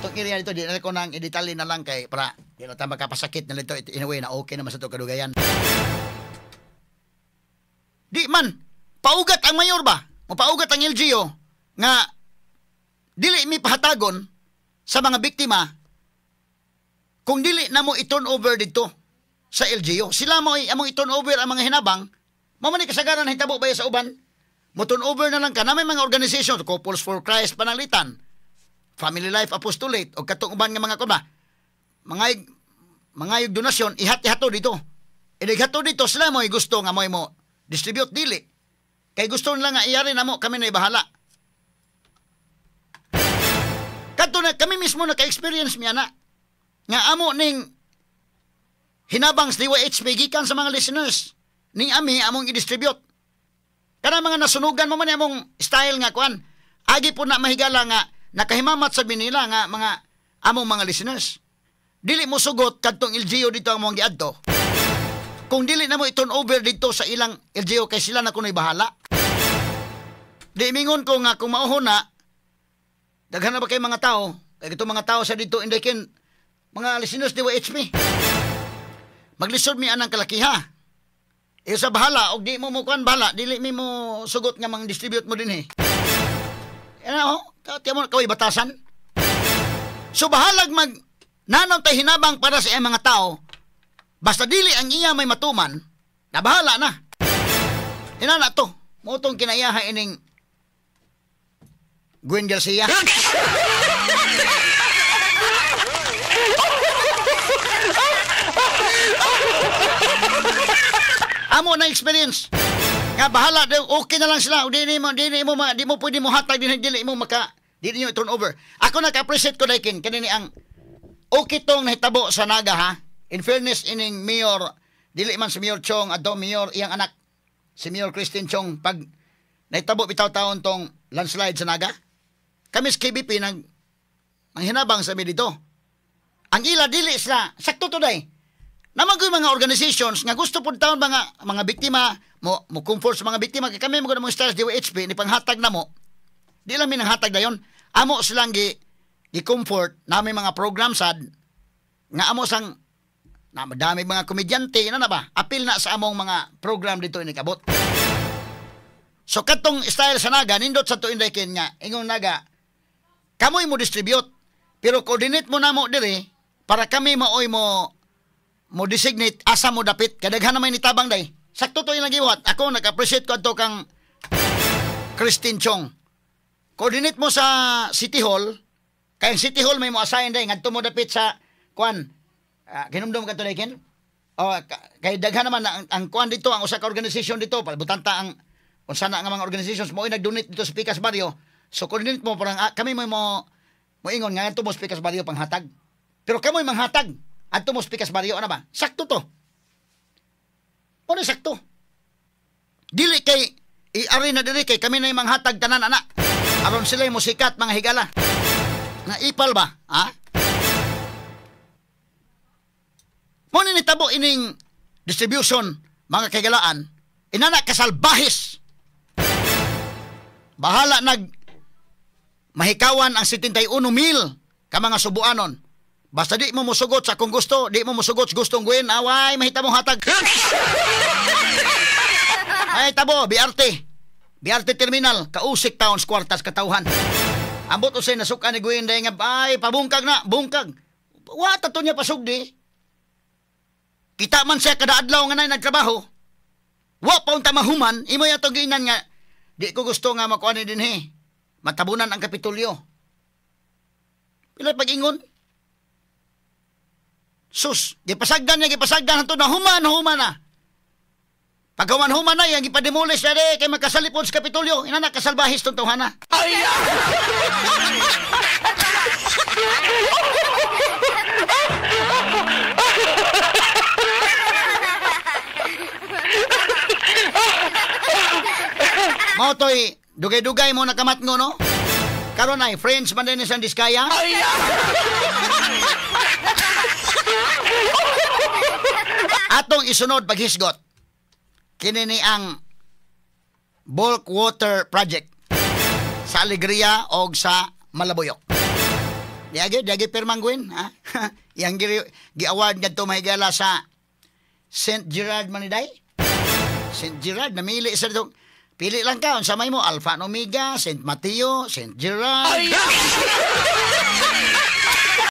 Atong area dito, di na ko nang i-detalye na lang kay para di na ta makapasakit na dito. In a way na okay naman sa ito kadugayan. Di man, paugat ang mayor ba? O paugat ang LGU nga dili mi pahatagon sa mga biktima kung dili na mo i-turn over dito sa LGU. Sila mo ay among i-turn over ang mga hinabang. Mao man ni kasagaran hitabo ba sa uban? Mo turn over na lang ka na may mga organization, Couples for Christ pananglitan, Family Life Apostolate, o katong uban nga mga kuma, mga donasyon, ihat-ihato dito. Ilighato dito, sila mo ay gusto nga mo mo distribute dili. Kay gusto nila nga iyari na mo, kami na ibahala. Kadto na kami mismo naka-experience miya na. Nga amo ning hinabang sa DYHP gikan sa mga listeners. Ning ami among i-distribute. Kana mga nasunugan mo man among style nga kuan. Agi po na mahigala nga nakahimamat sa binila nga mga among mga listeners. Dili mo sugot kadtong LGU dito ang mong giadto. Kung dili na mo i-turn over dito sa ilang LGU kay sila na kuno'y bahala. Di mingon ko nga kung mauho na, daghan na ba kay mga tao? Kay itong mga tao sa dito indikin mga listeners DYHP. Maglisod mi anang kalakiha. E sa bahala, og di mo mukuan bahala, dili mi mo sugot nga mang distribute mo din eh. Ano, kaya mo kaway batasan. So bahalag mag nanaw tay hinabang para sa iyang mga tao, basta dili ang iya may matuman, na bahala na. Inana to, motong kinaiyaha ining Gwen Garcia. Amo na experience. Nga bahala, okay na lang sila. Di mo pwede mo hatag din, dili mo maka, di niyo i-turn over. Ako naka-appreciate ko daikin kanini ang okay tong nahitabo sa Naga ha. In fairness ining Mayor, dili man si Mayor Chong adto Mayor iyang anak si Mayor Christine Chong pag nahitabo bitaw taon tong landslide sa Naga. Kami sa KBP nang hinabang sa mi dito. Ang ila dili sila sakto today. Naman ko yung mga organizations nga gusto po taon mga biktima, mo comfort sa mga biktima, kay kami mo mga stars DYHP, ni panghatag na mo. Di lang minanghatag dayon. Amo silang gi-comfort namin mga program sad, nga amo sang, na madami mga komedyante, na ba? Apil na sa among mga program dito inikabot. So katong style sa Naga, nindot sa tuin daykin nga, ingong Naga, kamoy mo distribute, pero coordinate mo na mo diri, para kami maoy mo designate asa mo dapit kadaghan na may nitabang day. Sakto to yung nagiwat. Ako nag-appreciate ko adto kang Christine Chong. Coordinate mo sa City Hall. Kay ang City Hall may mo assign day ngadto mo dapit sa kuan. Kinumdum ka to day ken? Oh, kay daghan naman ang kuan dito, ang usa ka organization dito, palbutanta ang unsa na nga mga organizations mo ay nag-donate dito sa Pikas Barrio. So coordinate mo parang kami mo moingon nga ngadto mo sa Pikas Barrio panghatag. Pero kamoy manghatag adto mo sa Pikas Barrio, ano ba? Sakto to. Ano sakto? Dili kay iari na dili kay kami na yung manghatag tanan ana. Aron sila yung musikat mga higala. Nga ipal ba? Ha? Mo ni nitabo ining distribution mga kaigalaan. Inana kasalbahis. Bahala nag mahikawan ang 71,000 ka mga subuanon. Basta di mo musugot sa kung gusto, di mo musugot sa gustong gawin, away, mahita mong hatag. Ay, tabo, BRT. BRT Terminal, kausik taon, kwartas, katauhan. Ambot usay, nasuka ni Gwen, dahil nga, ay, pabungkag na, bungkag. Wata to niya pasugdi. Kita man siya kada adlaw nga na nagtrabaho. Wa pa unta mahuman, imo yato giinan nga, di ko gusto nga makuha ni din he. Matabunan ang Kapitolyo. Pila pag-ingon? Sus, gipasagdan niya, gipasagdan hanto na human na. Pagkawan human na, yung gipademolish na rin, kay magkasalipon sa Kapitolyo. Ina na, kasalbahis itong tawhana. Ay! Mao to'y dugay-dugay mo nakamat ngo, no? Karon ay, friends man din isang Diskaya. Ay! Atong isunod paghisgot kini ni ang Bulk Water Project sa Alegria og sa Malabuyok. Diagi pirmangguin, ha? Yang gi-award ngadto, mahigala, sa St. Gerard Maniday. St. Gerard, namili sa dito. Pili lang ka, unsa may mo, Alpha and Omega, St. Mateo, St. Gerard.